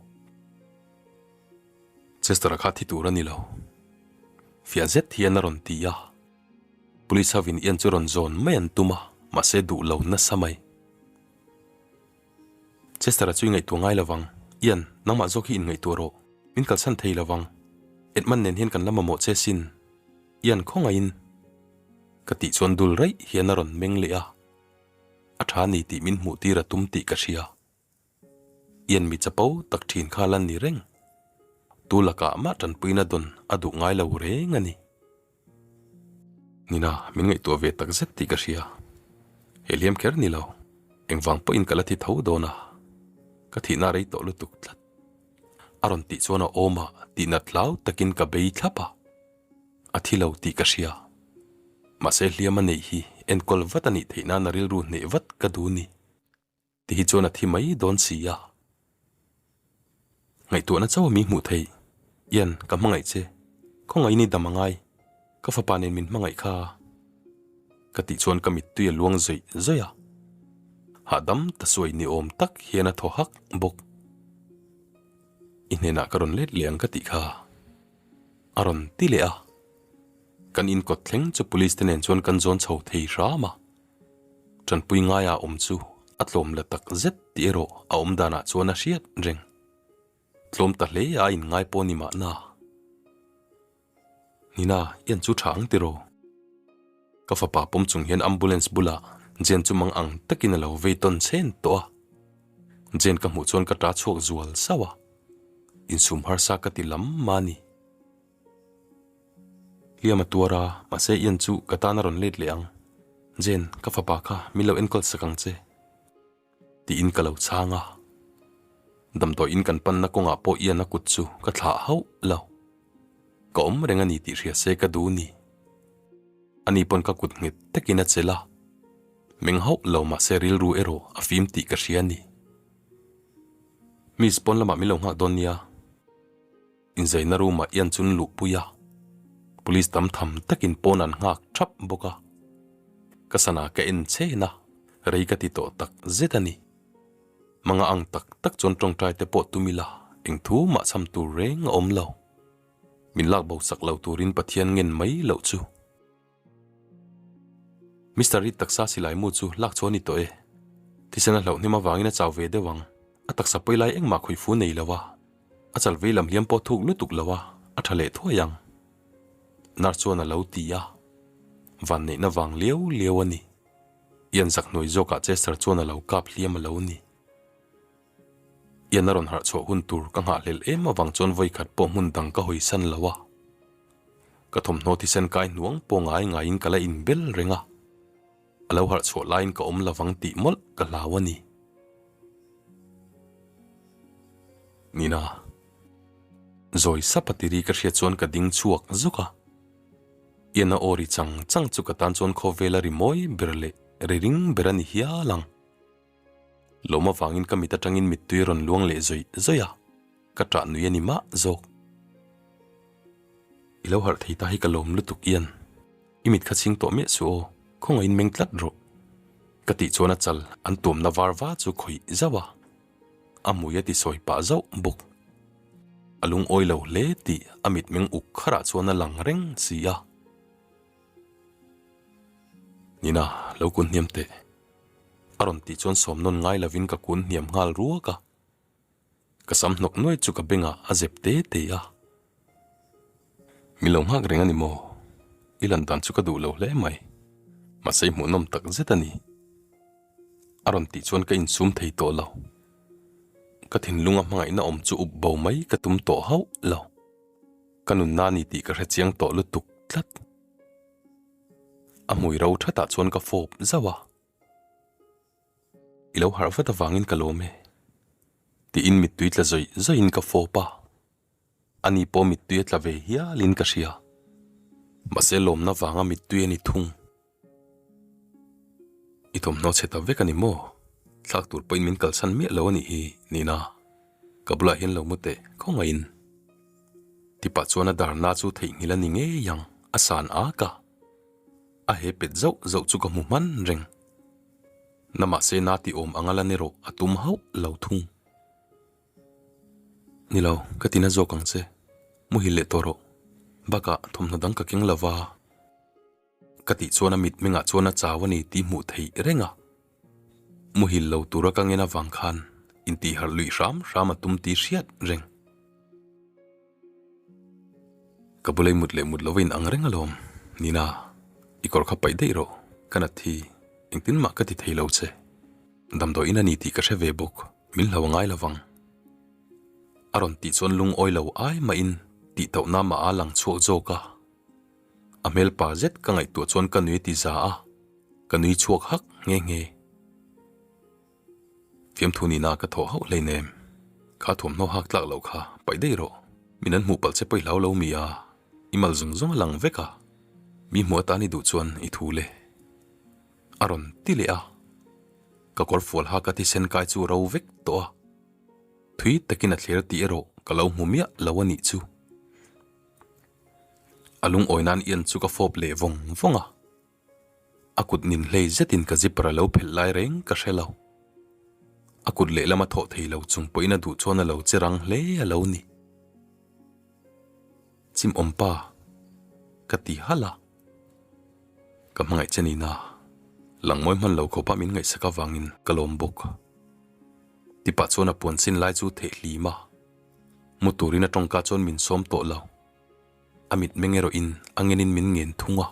Chester-a kha thi tur a ni lo. Fiah zet hian a rawn ti a. Police hovin Ian chu rawn zawn mai an tum a, mahse duh lo nasa mai. Chester-a chu i ngaihtuah ngai lo vang. Ian, nangmah zawk hi inngaihtuah rawh. Min kalsan thei lo vang. Edmund nen hian kan la mamawh che sin. Ian, khawngaihin. Ka tih chuan dul raih hian a rawn meng leh a. A tha ni tih min hmuh tir a tum tih ka hria. Ian mi chapo tak thin kha la ni reng. Tu lakah mah tanpuina dawn a duh ngai lo reng a ni. Nina, min ngaihtuah ve tak zet tih ka hria. He hliam kher ni lo, engvang pawhin ka la thi tho dawn a, ka thihna rei tawh lutuk tlat. A rawn tih chuan a awm a, tihnat hlau takin ka bei thlap a, a thi lo tih ka hria. Mahse hliam a neih hi enkawl vat a nih theih nan a rilru hneh vat ka duh ni. Ti hi chuan a thi mai dawn si a. Ngaihtuahna chauh a mi hmuh theih. Ian, ka hmangaih che. Khawngaihin i dam a ngai. Ka fapa nen min hmangaih kha. Ka tih chuan ka mittui a luang zawih zawih a. Hahdam ta suai ni awm tak hian a thaw hak bawk. I hnenah ka rawn let leh ang ka tih kha. A rawn ti leh a. Kan inkawt thleng chu police te nen chuan kan zawn chho thei hram a. Tanpui ngaia awm chu a tlawm la tak zet tih erawh a awm danah chuan a hriat reng. Tlawm ta hle a inngai pawh ni mahna. Nina, i an chu tha ang tiraw? Ka fapa pawm chung hian ambulance bulah Jane chu mang ang takin a lo vei tawn chhen tawh a. Jane ka hmuh chuan ka ta chhuak zual sauh a. Insum harsa ka ti lam mah a ni. Hliam a tuar a, mahse Ian chu ka tan a rawn let leh ang. Jane, ka fapa kha min lo enkawl sak ang che. Tiin ka lo chhang a. Damdawiin kan panna kawngah pawh Ian a kut chu ka thlah hauh lo. Ka awm reng a ni tih hria se ka duh ni. Ani pawn ka kut nghet takin a chelh a. Meng hauh lo mahse rilru erawh a fim tih ka hria a ni. Miss, pawn lamah min lo nghak dawn nia. Inzaina room ah ian chun luhpui a, police tam tham takin pawn an nghak thap bawk a. Ka sana ka en chen a, rei ka ti tawh tak zet a ni. Manga ang tak tak chuan tawngtai te pawh tum ila eng thu mah cham tur reng a awm lo. Min lak bo sak lo turin Pathian ngen mai loh chu. Mister Reed taksa silai mu chu lak chu a ni tawh e. Thisen a hlauh hnem avangin a chau ve deuh ang. A taksa pawi lai engmah khawi fu nei lo a. A chal vei lam hliam pawh thuk lutuk lo a, a tha leh thuai ang. Nurse chuan a lo ti a. Vanneihna vang liau liau a ni. Ian zak hnuai zawkah Chester chuan a lo kap hliam a lo ni. Ian a rawn harh chhuah hun tur ka nghahhlelh em avang chuan vawikhat pawh hmun dang ka hawisan lo a. Ka thawmhnaw thisen kai hnuang pawh ngai ngaiin ka la inbel reng a. A lo harh chhuah laiin ka awm lovang tih mawlh ka hlau a ni. Nina. Zawi sap a tiri ka hriat chuan ka ding chhuak zuk a. Ian a aw ri chang chang chu ka tan chuan khawvel a ri mawi ber leh ri ring ber a ni hial ang. Lawm avangin ka mit atangin mittui a rawn luang leh zawih zawih a, ka ṭah nui a ni mah zawk. I lo harh thei ta hi ka lawm lutuk Ian, i mit kha chhing tawh miah suh aw. Khawngaihin meng tlat rawh. Ka tih chuan a chal an tuamna var va chu khawih zauh a, a hmui a ti sawi pah zauh bawk. A lungawi lo hle tih a mitmeng uk kharah chuan a lang reng si a. Nina, lo kun hniam teh. A rawn tih chuan sawm nawn ngai lovin ka kun hniam nghal ruak a. Ka sam hnawk nuai chu ka bengah a zep te te a. Mi lo nghak reng a ni maw? I lan dan chu ka duh lo hle mai. Mahse i hmuhnawm tak zet a ni. A rawn tih chuan ka insum thei tawh lo. Ka thinlunga hmangaihna awm chu up bo mai ka tum tawh hauh lo. Ka nunna a ni tih ka hre chiang tawh lutuk tlat. A hmui ro thatah chuan ka fawp zauh a. I lo harh vat avangin ka lawm e. Tiin mittui tla zawih zawihin ka fawp a. Ani pawh mittui a tla ve hialin ka hria. Mahse lawmna vanga mittui a ni thung. I thawmhnaw chhe ta vek a ni maw? Thlak tur pawhin min kalsan miah lo a nih hi, Nina. Ka bulah hian lo mu teh, khawngaihin. Tipah chuan a darna chu theihnghilh a ni ngei ang, a san ak a. A he pet zauh zauh chu ka hmu hman reng. Na mahse na ti awm anga lan erawh a tum hauh lo thung. Ni lo, ka tina zawk ang che. Muhil leh tawh rawh. Bakah thawmhnaw dang ka keng lova. Ka tih chuan a mitmengah chuan a chau a ni tih hmuh theih reng a. Muhil lo tura ka ngen avang khan intihharh luih hram hram a tum tih hriat reng. Ka bulei mut leh mut lo va in ang reng alawm. Nina, i kawr kha paih daih rawh, ka nat hi engtin mah ka ti thei lo che. Damdawiin a ni tih ka hre ve bawk, min hlo a ngai lo vang. A rawn tih chuan lungawi lo ai mahin tih tauhna mah a lang chhuak zawk a. A hmel pa zet ka ngaihtuah chuan ka nui ti za a, ka nui chhuak hak nghe nghe. Fiamthu nihna ka thawh hauh hleinem. Kha thuamhnaw hak tlak loh kha paih daih rawh. Min an hmuh palh che pawih hlau lo mi a, i mal zawng zawng a lang vek a. Mi hmuh atan i duh chuan i thu le. A rawn ti leh a. Ka kawr fual hak a thisen kai chu ro vek tawh a. Thui takin a thler tih erawh ka lo hmu miah lo a nih chu. A lungawi nan ian chu ka fawp leh vawng vawng a. A kut nin hlei zetin ka zipper a lo phelh lai reng ka hre lo. A kut lehlam a thawh thei lo chung pawhin a duh chuan a lo che rang hle a lo ni. Chim awm pa, ka ti halh a. Ka hmangaih che nina, langmawi hman lo khawpa min ngaihsak avangin ka lawm bawk. Tipah chuan a puan sin lai chu theih hlim a. Mu turin a tawngka chuan min sawm tawh lo. A mitmeng erawhin a ngenin min ngen thung a.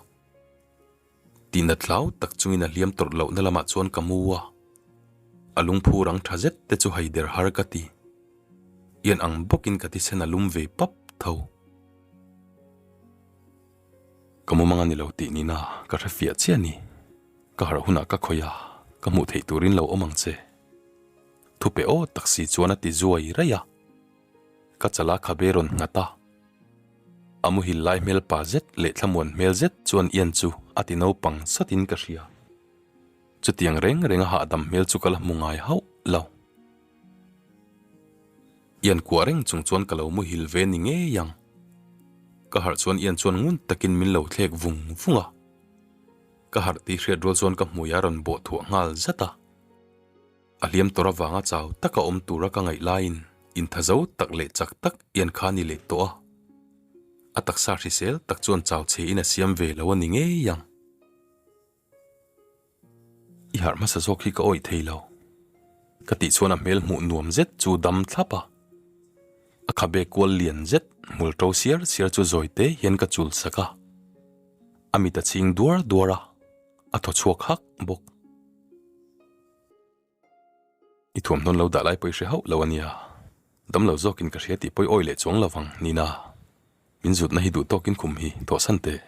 Tihna tlau tak chungin a hliam tawrh lohna lamah chuan ka mu a, a lungphu rang tha zet te chu haider har ka ti. Ian ang bawkin ka thisen a lum ve pap tho. Ka mumang a ni lo tih nina ka hre fiah chiah a ni. Ka harh hunah ka khawih a, ka hmuh theih turin lo awm ang che. Thupe aw tak si chuan a ti zuai raih a. Ka chala khabe rawn nghat a. A muhil lai hmel pa zet leh thlamuan hmel zet chuan Ian chu a ti naupang satin ka hria. Chutiang reng reng a hahdam hmel chu ka la hmu ngai hauh lo. Ian kuah reng chung chuan ka lo muhil ve ni ngei ang. Ka harh chuan Ian chuan ngun takin min lo thlek vung vung a. Ka harh tih hriat rual chuan ka hmui a rawn bawh thuah nghal zat a. A hliam tawr avanga chau taka awm tura ka ngaih laiin inthazo tak leh chak tak ian kha a ni leh tawh a. A taksa hrisel tak chuan chau chhe in a siam ve lo a ni ngei ang. I harh hmasa zawk hi ka awih thei lo. Ka tih chuan a hmel hmuh nuam zet chu dam thlap a. A khabe kual lian zet hmul to siar siar chu zawi te hian ka chul sak a. A mit a chhing duar duar a, a thaw chhuak hak bawk. I thuamhnawn lo dah lai pawh i hre hauh lo a nia. Damlo zawkin ka hria tih pawh i awi leh chuang lo vang, Nina. Min zutna hi duh tawkin khum hi thawhsan teh.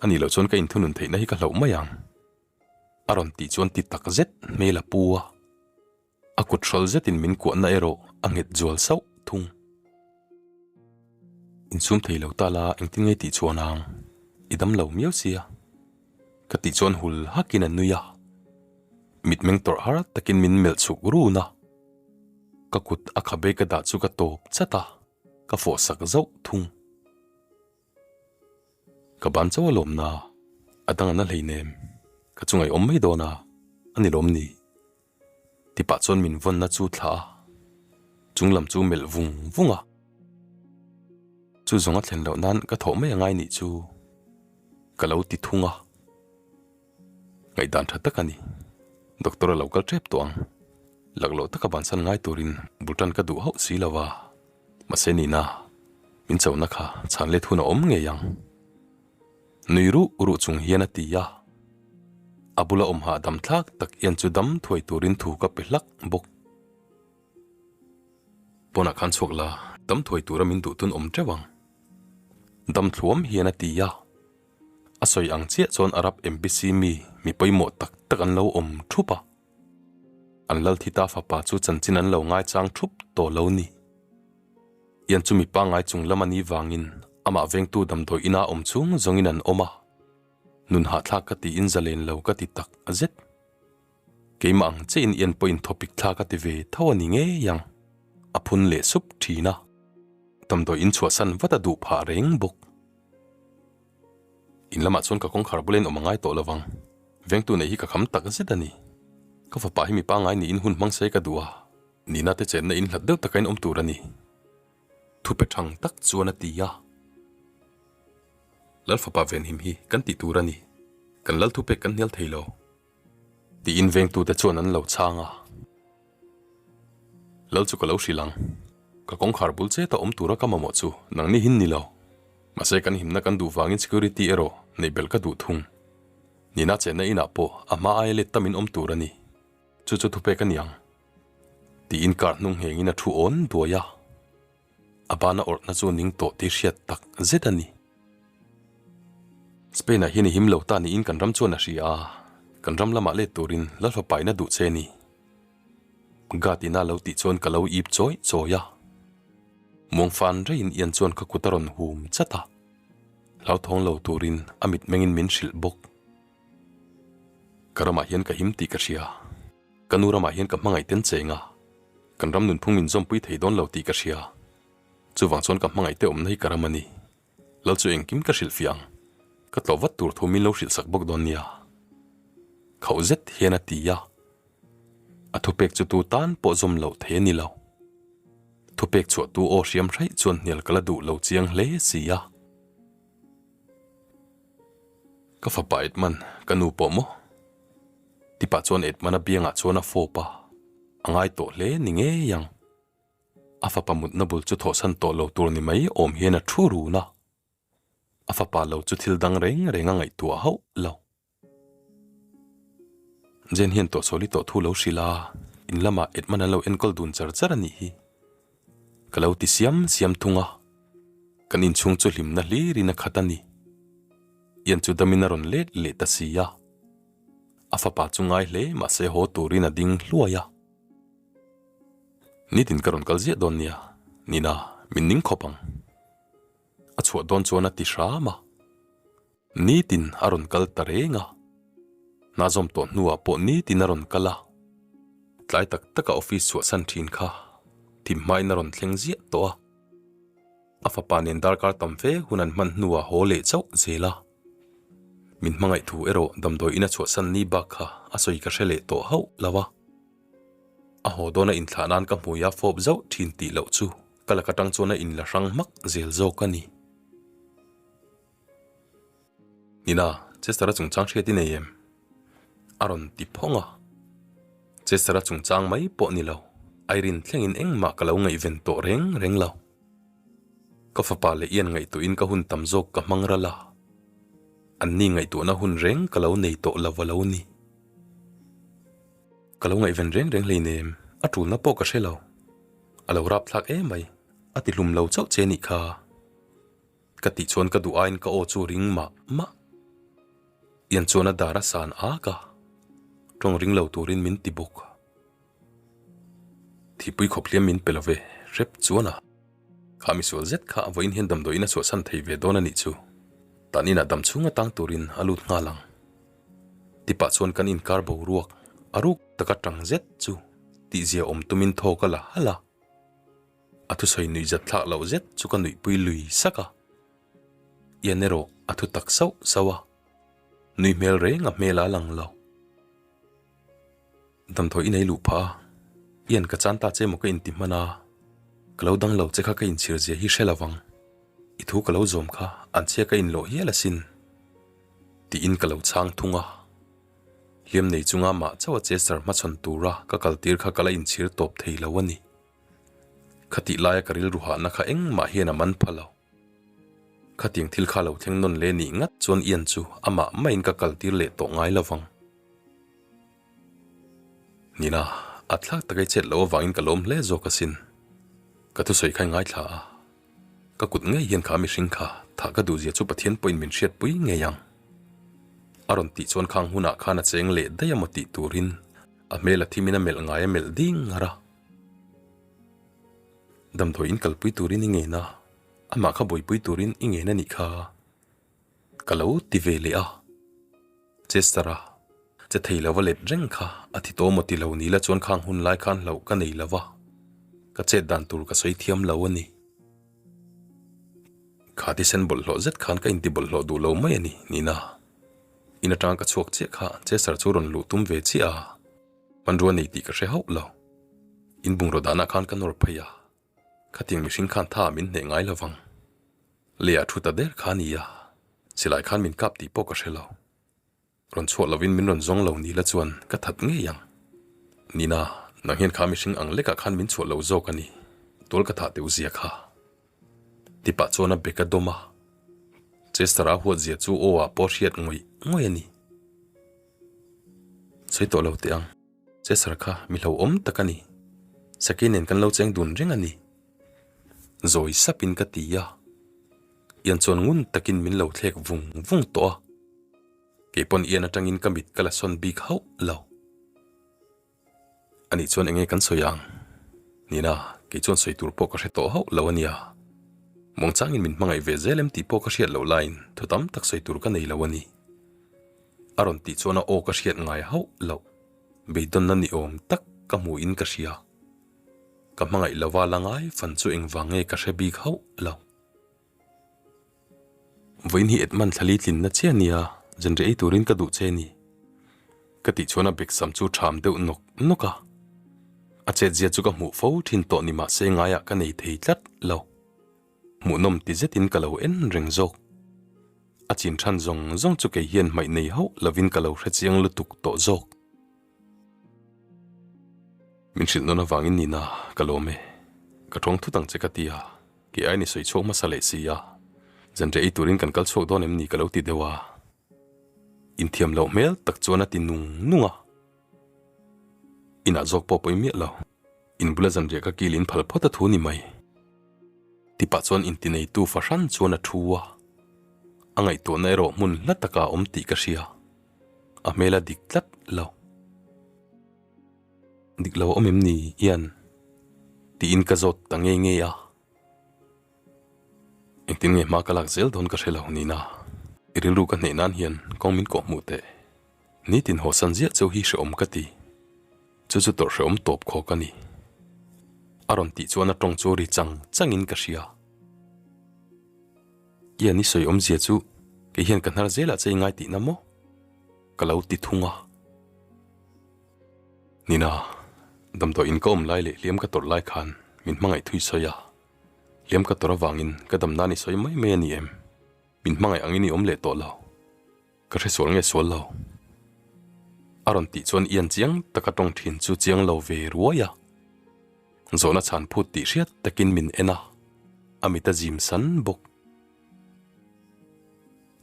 A nih loh chuan ka inthunun theihna hi ka hlauh mai ang. A rawn tih chuan ti tak zet hmel a pu a. A kut hrawl zetin min kuahna erawh a nghet zual sauh thung. Insum thei lo ta la engtin nge tih chuan ang? I dam lo miau sia. Ka tih chuan hul hakin a nui a. Mitmeng tawrh har takin min melh chhuk run a. Ka kut a khabe ka dah chu ka tawp chat a, ka fawh sak zauh thung. Ka ban chauh a lawmna a dang an a hleinem. Ka chunga i awm mai dawn a, a ni lawm ni? Ti pah chuan min vawnna chu thlah a, chung lam chu melh vung vung a. Chu zawng a thlen loh nan ka thawh mai angai nih chu ka lo ti thung a. Ngaihdan tha tak a ni. Doctor a lo kal tep tawh ang. Lakloh taka bansan ngai turin bul tan ka duh hauh si lo a. Mahse nina, min chona kha chhan let hun a awm ngei ang. Nui ruh ruh chung hian a ti a. A bula awm hahdam thlak tak hian chu dam thuai turin thu ka pe hlak bawk. Pawnah khan chhuak la, dam thuai tura min duh tun awm teuh ang. Dam thluam hian a ti a. A sawi ang chiah chuan Arab embassy mi mi pawimawh tak tak an lo awm thup a. An Lalthita fapa chu chanchin an lo ngaichang thup tawh lo ni. Ian chu mi pangngai chung lam a nih vangin amah vengtu damdawi ina awm chung zawngin an awm a, nun hahthlak ka tiin zalen lo ka ti tak zet. Keimah ang chiahin Ian pawhin thawpik thla ka ti ve tho a ni ngei ang, a phun leh sup thin a, damdawi in chhuahsan vat a duh phah reng bawk. In lamah chuan ka kawngkhar bula in awm a ngai tawh lovang. Vengtu neih hi ka kham tak zet a ni. Ka fapa hi mi pangngai niin hun hmang se ka duh a. Nina te chenna in hlat deuh taka in awm tur a ni. Thupe thang tak chuan a ti a. Lal fapa venhim hi kan tih tur a ni. Kan lal thupek kan hnial thei lo. Tiin vengtute chuan an lo chhang a. Lal chu ka lo hrilh ang. Ka kawngkhar bul cheta awm tura ka mamawh chu nangni hin ni lo. Mahse kan himna kan duh vangin security erawh neih belh ka duh thung. Nina chenna inah pawh a hma aia let tamin awm tur a ni. Chu chu thupek a ni ang. Tiin kar hnung nghengin a thu awn duai a. A bana awrhna chu ning tawh tih hriat tak zet a ni. Spain-ah hian i him lo ta niin kan ram chuan a hria a, kan ram lamah let turin Lalfapaina duh che a ni. Gatina lo tih chuan ka lo ip chawi chawi a. Muangfan reiin Ian chuan ka kut a rawn hum chat a, hlauthawng lo turin a mitmengin min hrilh bawk. Ka ramah hian ka him tih ka hria. Ka nu ramah hian ka hmangaih ten cheng a, kan ram nunphung min zawmpui thei dawn lo tih ka hria. Chuvang chuan ka hmangaih te awmna hi ka ram a ni. Lal chu engkim ka hrilh fiah ang. Ka tlawh vat tur thu min lo hrilh sak bawk dawn nia. Khauh zet hian a ti a. A thupek chu tu tan pawh zawm loh thei a ni lo. Thupek chhuah tu aw hriam hraih chuan hnial ka la duh lo chiang hle si a. Ka fapa Edmund, ka nu pawh maw? Tipah chuan Edmund-a biangah chuan a fawp a, a ngai tawh hle ni ngei ang. A fapa mutna bul chu thawhsan tawh lo tur ni mai awm hian a thu run a, a fapa lo chu thil dang reng reng a ngaihtuah hauh lo. Jane hian tawhchhawli tawh thu lo hrilh a, in lamah Edmund an lo enkawl dun char char a nih hi. Ka lo ti siam siam thung a, kan inchhung chu hlimna hlirin a khat a ni. Ian chu damin a rawn let leh ta si a, a fapa chu ngai hle mahse haw turin a ding hluai a. Nitin ka rawn kal ziah dawn nia, Nina, min ning khawp ang. A chhuah dawn chuan a ti hram a. Nitin a rawn kal ta reng a. Hna zawm tawh hnuah pawh nitin a rawn kal a. Tlai tak taka office chhuahsan thin kha thim hmain a rawn thleng ziah tawh a. A fapa nen darkar tam fe hun an hman hnuah haw leh chauh zel a. Min hmangaih thu erawh damdawi ina chhuahsan ni bak kha a sawi ka hre leh tawh hauh lo a. A haw dawna inthlah nan ka hmui a fawp zauh thin tih loh chu ka lak atang chuan a inla hrang hmak zel zawk a ni. Nina, Chester-a chungchang hriat i nei em? A rawn ti phawng a. Chester-a chungchang mai pawh ni lo, Irene thlengin engmah ka lo ngaihven tawh reng reng lo. Ka fapa leh Ian ngaihtuahin ka hun tam zawk ka hmang ral a, anni ngaihtuahna hun reng ka lo nei tawh lo a lo ni. Ka lo ngaihven reng reng hleinem, a tulna pawh ka hre lo. A lo rap thlak em mai, a ti hlum lo chauh che nih kha. Ka tih chuan ka duh aiin ka aw chu ring mah mah. Ian chuan a dar a san ak a, tawng ring lo turin min ti bawk. Thipui khawp hliam min pe lo ve, hrep chuan a. Kha misual zet kha vawiin hian damdawiin a chhuahsan thei ve dawn a nih chu. Tan inah dam chhung atang turin a lut nghal ang. Tipah chuan kan inkar boruak a ruk taka tang zet chu tihzia awm tumin thaw ka la halh a. A thusawi nuih zat thlak loh zet chu ka nuihpui lui sak a. Ian erawh a thu tak sauh sauh a. Nui hmel reng a hmel a lang lo. Damdawi i nei luh phah a, i an ka chan ta che maw ka inti hman a, ka lo dang lo che kha ka inchhir zia hi hre lo vang. I thu ka lo zawm kha an chhia ka inlawh hial asin. Tiin ka lo chhang thung a. Hliam nei chunga mah chauh a Chester hmachhawn tura ka kaltir kha ka la inchhir tawp thei lo a ni. Khatih laia ka rilru hahna kha engmah hian a man pha lo. Khatiang thil kha lo thleng nawn leh nih ngat chuan Ian chu amah maiin ka kaltir leh tawh ngai lo vang. Nina, a thlak tak ei chet loh avangin ka lawm hle zawk asin. Ka thusawi kha i ngaithla a. Ka kut ngei hian kha mihring kha thah ka duhzia chu Pathian pawhin min hriatpui ngei ang. A rawn tih chuan khang hunah khan a cheng leh daih a maw tih turin a hmel a thimin a melh ngai a melh ding ngar a. Damdawi in kalpui turin i ngen a, amah kha buaipui turin i ngen a nih kha. Ka lo ti ve leh a. Chester-a che thei lova let reng kha a thi tawh maw ti lo ni la chuan khang hun lai khan hlauh ka nei lo va, ka chet dan tur ka sawi thiam lo a ni. Kha thisen bawlhhlawh zet khan ka inti bawlhhlawh duh lo mai a ni, Nina. In atanga ka chhuak chiah kha Chester chu rawn luh tum ve chiah a. Hmanrua nei tih ka hre hauh lo. In bungraw danah khan ka nawr phei a, khatiang mihring khan tha min hneh ngai lo vang. Lei ah thu ta der kha a ni a, silai khan min kap tih pawh ka hre lo. Rawn chhuah lovin min rawn zawng lo ni la chuan ka that ngei ang. Nina, nang hian kha mihring ang lekah khan min chhuah lo zawk a ni, tual ka thah teuh zia kha. Tipah chuan a bek a dawm a, Chester-a huat zia chu aw ah pawh hriat ngawih ngawih a ni. Sawi tawh lo teh ang, Chester kha mi hlauhawm tak a ni. Sakei nen kan lo cheng dun reng a ni. Zawi sapin ka ti a, Ian chuan ngun takin min lo thlek vung vung tawh a. Keipawn Ian atangin ka mit ka la sawn bik hauh lo. Anih chuan enge kan sawi ang? Nina, kei chuan sawi tur pawh ka hre tawh hauh lo a nia. Muangchangin min hmangaih ve zel em tih pawh ka hriat loh laiin thu tam tak sawi tur ka nei lo a ni. A rawn tih chuan a aw ka hriat ngai hauh loh. Beidawnna ni awm tak ka hmuhin ka hria. Ka hmangaih lova la ngai fan chu engvang nge ka hre bik hauh lo. Vawiin hi Edmund thlali tlinna che a nia, zanriah ei turin ka duh che a ni. Ka tih chuan a beksam chu ṭham deuh nawk nawk a. A chetzia chu ka hmuh fo ṭhin tawh ni mahse ngaiah ka nei thei tlat lo. Hmuhnawm ti zetin ka lo en reng zawk. A chin ṭhan zawng zawng chu kei hian hmaih nei hauh lovin ka lo hrechiang lutuk tawh zawk. Min hrilh nawn avangin Nina, ka lawm e. Ka tawng thut ang che ka ti a, kei aiin i sawi chhuak hmasa leh si a. Zanriah ei turin kan kal chhuak dawn em ni ka lo ti deuh a. Inthiam loh hmel tak chuan a ti nung nung a. Inah zawk pawh pawi miah lo. In bula zanriah ka kil in phal phawt a thu ni mai. Tipah chuan intineitu fahran chuan a thu a. A ngaihtuahna erawh hmun hla takah a awm tih ka hria. A hmel a dik tlat lo. Dik lo a awm em ni Ian? Tiin ka zawt ta ngei ngei a. Engtin nge hma ka lak zel dawn ka hre lo Nina. I rilru ka hneh nan hian kawng min kawh hmuh teh. Nitin haw san ziah cheu hi hrehawm ka ti. Chu chu tawrh hrehawm tawp khawk a ni. A rawn tih chuan a tawng chu ri chang changin ka hria. Ian i sawi awmzia chu kei hian ka hnar zelah che i ngai tihna maw? Ka lo ti thung a. Nina, damdawi in ka awm lai leh hliam ka tawrh lai khan min hmangaih thui sawi a. Hliam ka tawrh avangin ka dam nan i sawi mai mai a ni em? Min hmangaih angin i awm leh tawh lo. Ka hre sual nge sual lo? A rawn tih chuan Ian chiang taka tawng thin chu chiang lo ve ruai a. Zawhna chhan phut tih hriat takin min en a, a mit a zim san bawk.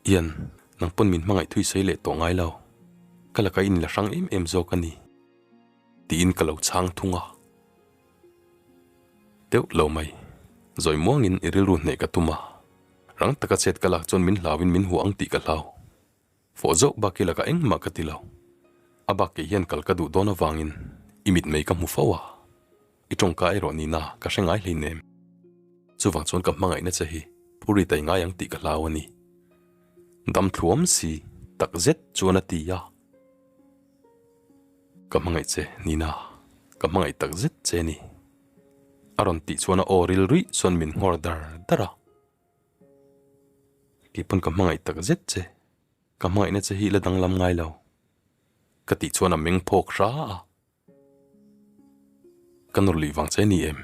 Ian, nang pawn min hmangaih thui sawi leh tawh ngai lo. Ka laka in la hrang em em zawk a ni. Tiin ka lo chhang thung a. Deuh lo mai. Zawi muangin i rilru hneh ka tum a. Rang taka chet ka lak chuan min hlauin min hua ang tih ka hlau. Fawh zauh bak i lakah engmah ka ti lo. A bak kei hian kal ka duh dawn avangin i mitmei ka hmu fo a. I tawngka erawh nina ka hre ngai hleinem. Chuvang chuan ka hmangaihna che hi phuri tai ngai ang tih ka hlau a ni. Dam thluam si tak zet chuan a ti a. Ka hmangaih che, Nina. Ka hmangaih tak zet che a ni. A rawn tih chuan a aw ril ruih chuan min nghawr dar dar a. Keipawn ka hmangaih tak zet che. Ka hmangaihna che hi la danglam ngai lo. Ka tih chuan a meng phawk hra a. Ka nawr luih vang che ni em?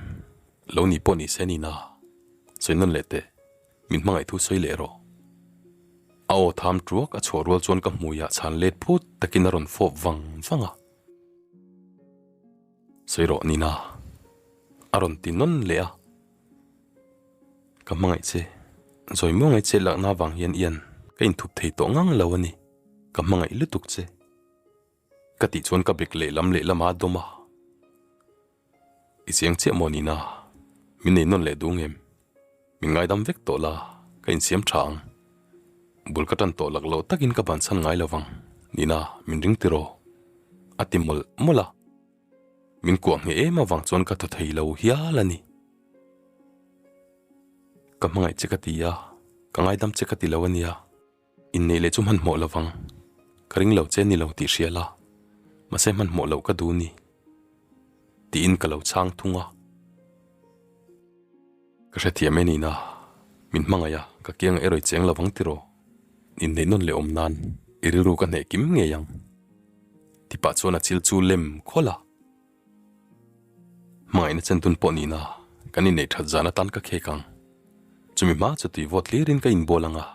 Lo ni pawh ni se ni na. Sawi nawn leh teh. Min hmangaih thu sawi leh rawh. A aw tham tuak a chhuah rual chuan ka hmuiah chhan let phut takin a rawn fawp vang vang a. Sawi rawh Nina. A rawn ti nawn leh a. Ka hmangaih che. Zawi muang ngai che lakna vang hian Ian ka inthup thei tawh ngang lo a ni. Ka hmangaih lutuk che. Ka tih chuan ka bek lehlam lehlam a dawm a. I chiang chiah maw Nina? Min nei nawn leh dung em? Min ngaidam vek tawh la, ka insiam tha ang. Bul ka tan tawh lak loh takin ka bansan ngai lo vang, Nina, min ring tiraw? A ti mawlh mawlh a. Min kuah ngheh em avang chuan ka thaw thei lo hial a ni. Ka hmangaih che ka ti a, ka ngaidam che ka ti lo a nia. Inneih leh chu hmanhmawh lo vang. Ka ring lo che ni lo tih hria la, mahse hmanhmawh loh ka duh ni. Tiin ka lo chhang thung a. Ka hrethiam e nina, min hmangaih a, ka kianga erawh i cheng lo vang tiraw? Inneih nawn leh awm nan i rilru ka hneh kim ngei ang. Tipah chuan a chil chu lem khawlh a. Hmangaihna chentun pawh nihna kan inneih that zan atan ka khek ang. Chumi hma chu tui vawt hlirin ka inbual ang a,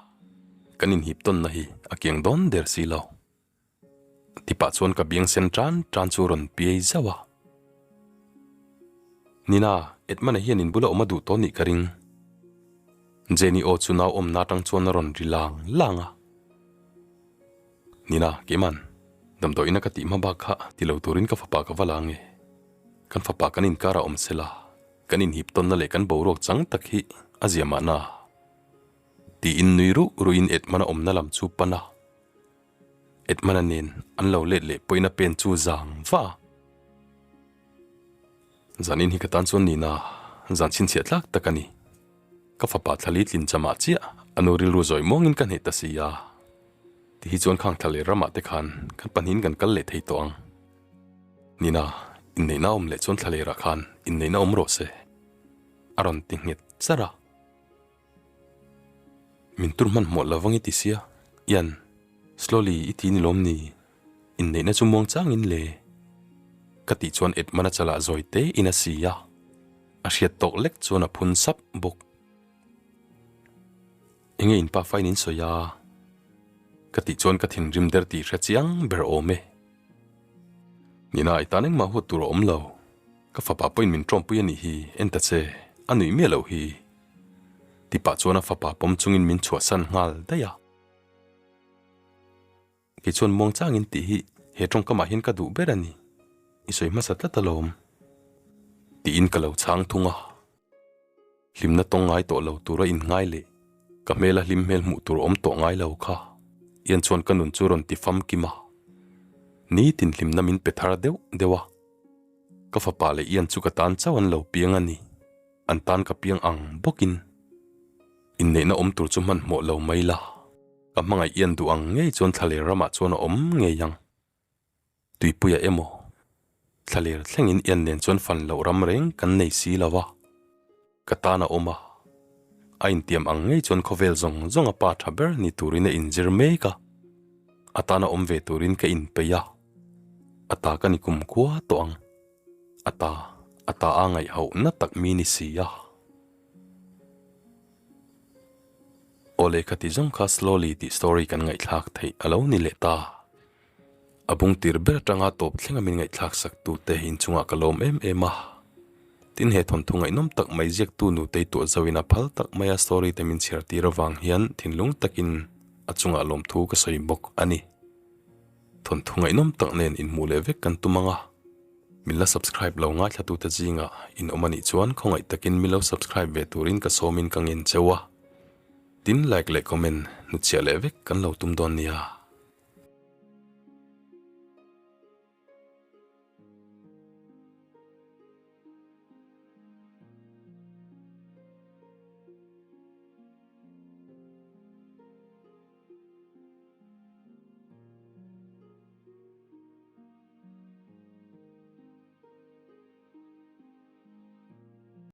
kan inhip tawnna hi a kiang dawn der si lo. Tipah chuan ka biang sen tan tan chu rawn piai zauh a. Nina, Edmund-a hian inbula awm a duh tawh nih ka ring. Jenny aw chu nau awmna atang chuan a rawn ri lang lang a. Nina, Keiman, damdawiina ka tih hma bak kha ti lo turin ka fapa ka va la nge? Kan fapa kan inkar ah awm se la, kan inhip tawnna leh kan boruak chang tak hi a zia mahna. Tiin nui ruh ruhin Edmund-a awmna lam chu pan a. Edmund-a nen an lo let leh pawhin a pen chu zang va a. Zanin hi ka tan chuan Nina, zan chhinchhiah tlak tak a ni. Ka fapa thlali tlin chamah chiah a nu rilru zawi muangin ka hneh ta si a. Ti hi chuan khang thla leh ramah te khan kan pahnihin kan kal leh thei tawh ang. Nina, inneihna awm leh chuan thla lerah khan inneihna awm rawh se. A rawn ti nghet char a. Min tur hmanhmawh lo vang i ti sia, Ian, slowly i ti ni lawm ni? Inneihna chu muang changin le. Ka tih chuan Edmund-a chalah zawi te in a si a, a hriat tawk lek chuan a phun sap bawk. Enge in pa fain in sawi a? Ka tih chuan ka thinrim der tih hre chiang ber awm e. Nina i tan engmah huat tur a awm lo. Ka fapa pawhin min tawmpui a nih hi, en ta che, a nuih miah loh hi. Ti pah chuan a fapa pawm chungin min chhuahsan nghal daih a. Kei chuan muang changin tih hi he tawngkamah hian ka duh ber a ni, i sawi hmasa tlat alawm. Tiin ka lo chhang thung a. Hlimna tawng ngai tawh lo tura inngai leh ka hmela hlim hmel hmuh tur awm tawh ngai lo kha ian chuan ka nun chu rawn ti famkim a. Nitin hlimna min pe thar deuh deuh a. Ka fapa leh ian chu ka tan chauh an lo piang a ni. An tan ka piang ang bawkin inneihna awm tur chu hmanhmawh lo mai la. Ka hmangaih ian duh ang ngei chuan thlaler ramah chuan a awm ngei ang. Tuipuia emaw, thlaler thlengin ian nen chuan fan loh ram reng kan nei si lo a. Ka tan a awm a, a intiam ang ngei chuan khawvel zawng zawng a pa tha ber ni turin a inzir mek a. A tana awm ve turin ka inpeih a, a ta ka ni kumkhua tawh ang. A ta, a ta a ngaihhohna tak mi ni si a. Aw lehkha ti zawng kha slowly tih story kan ngaihthlak theih a lo ni leh ta. A bung tir ber atanga tawp thlenga min ngaihthlak sak tute inchungah ka lawm em em a. Tin he thawnthu ngaihnawm tak mai ziaktu nutei tuah zoin a phal tak maia story te min chhiar tir avang hian thinlung takin a chungah lawmthu ka sawi bawk a ni. Thawnthu ngaihnawm tak nen inhmuh leh vek kan tum ang a. Min la subscribe lo ngaithlatute zingah in awm a nih chuan khawngaih takin min lo subscribe ve turin ka sawmin ka ngen cheu a. Tin like leh comment hnutchhiah leh vek kan lo tum dawn nia.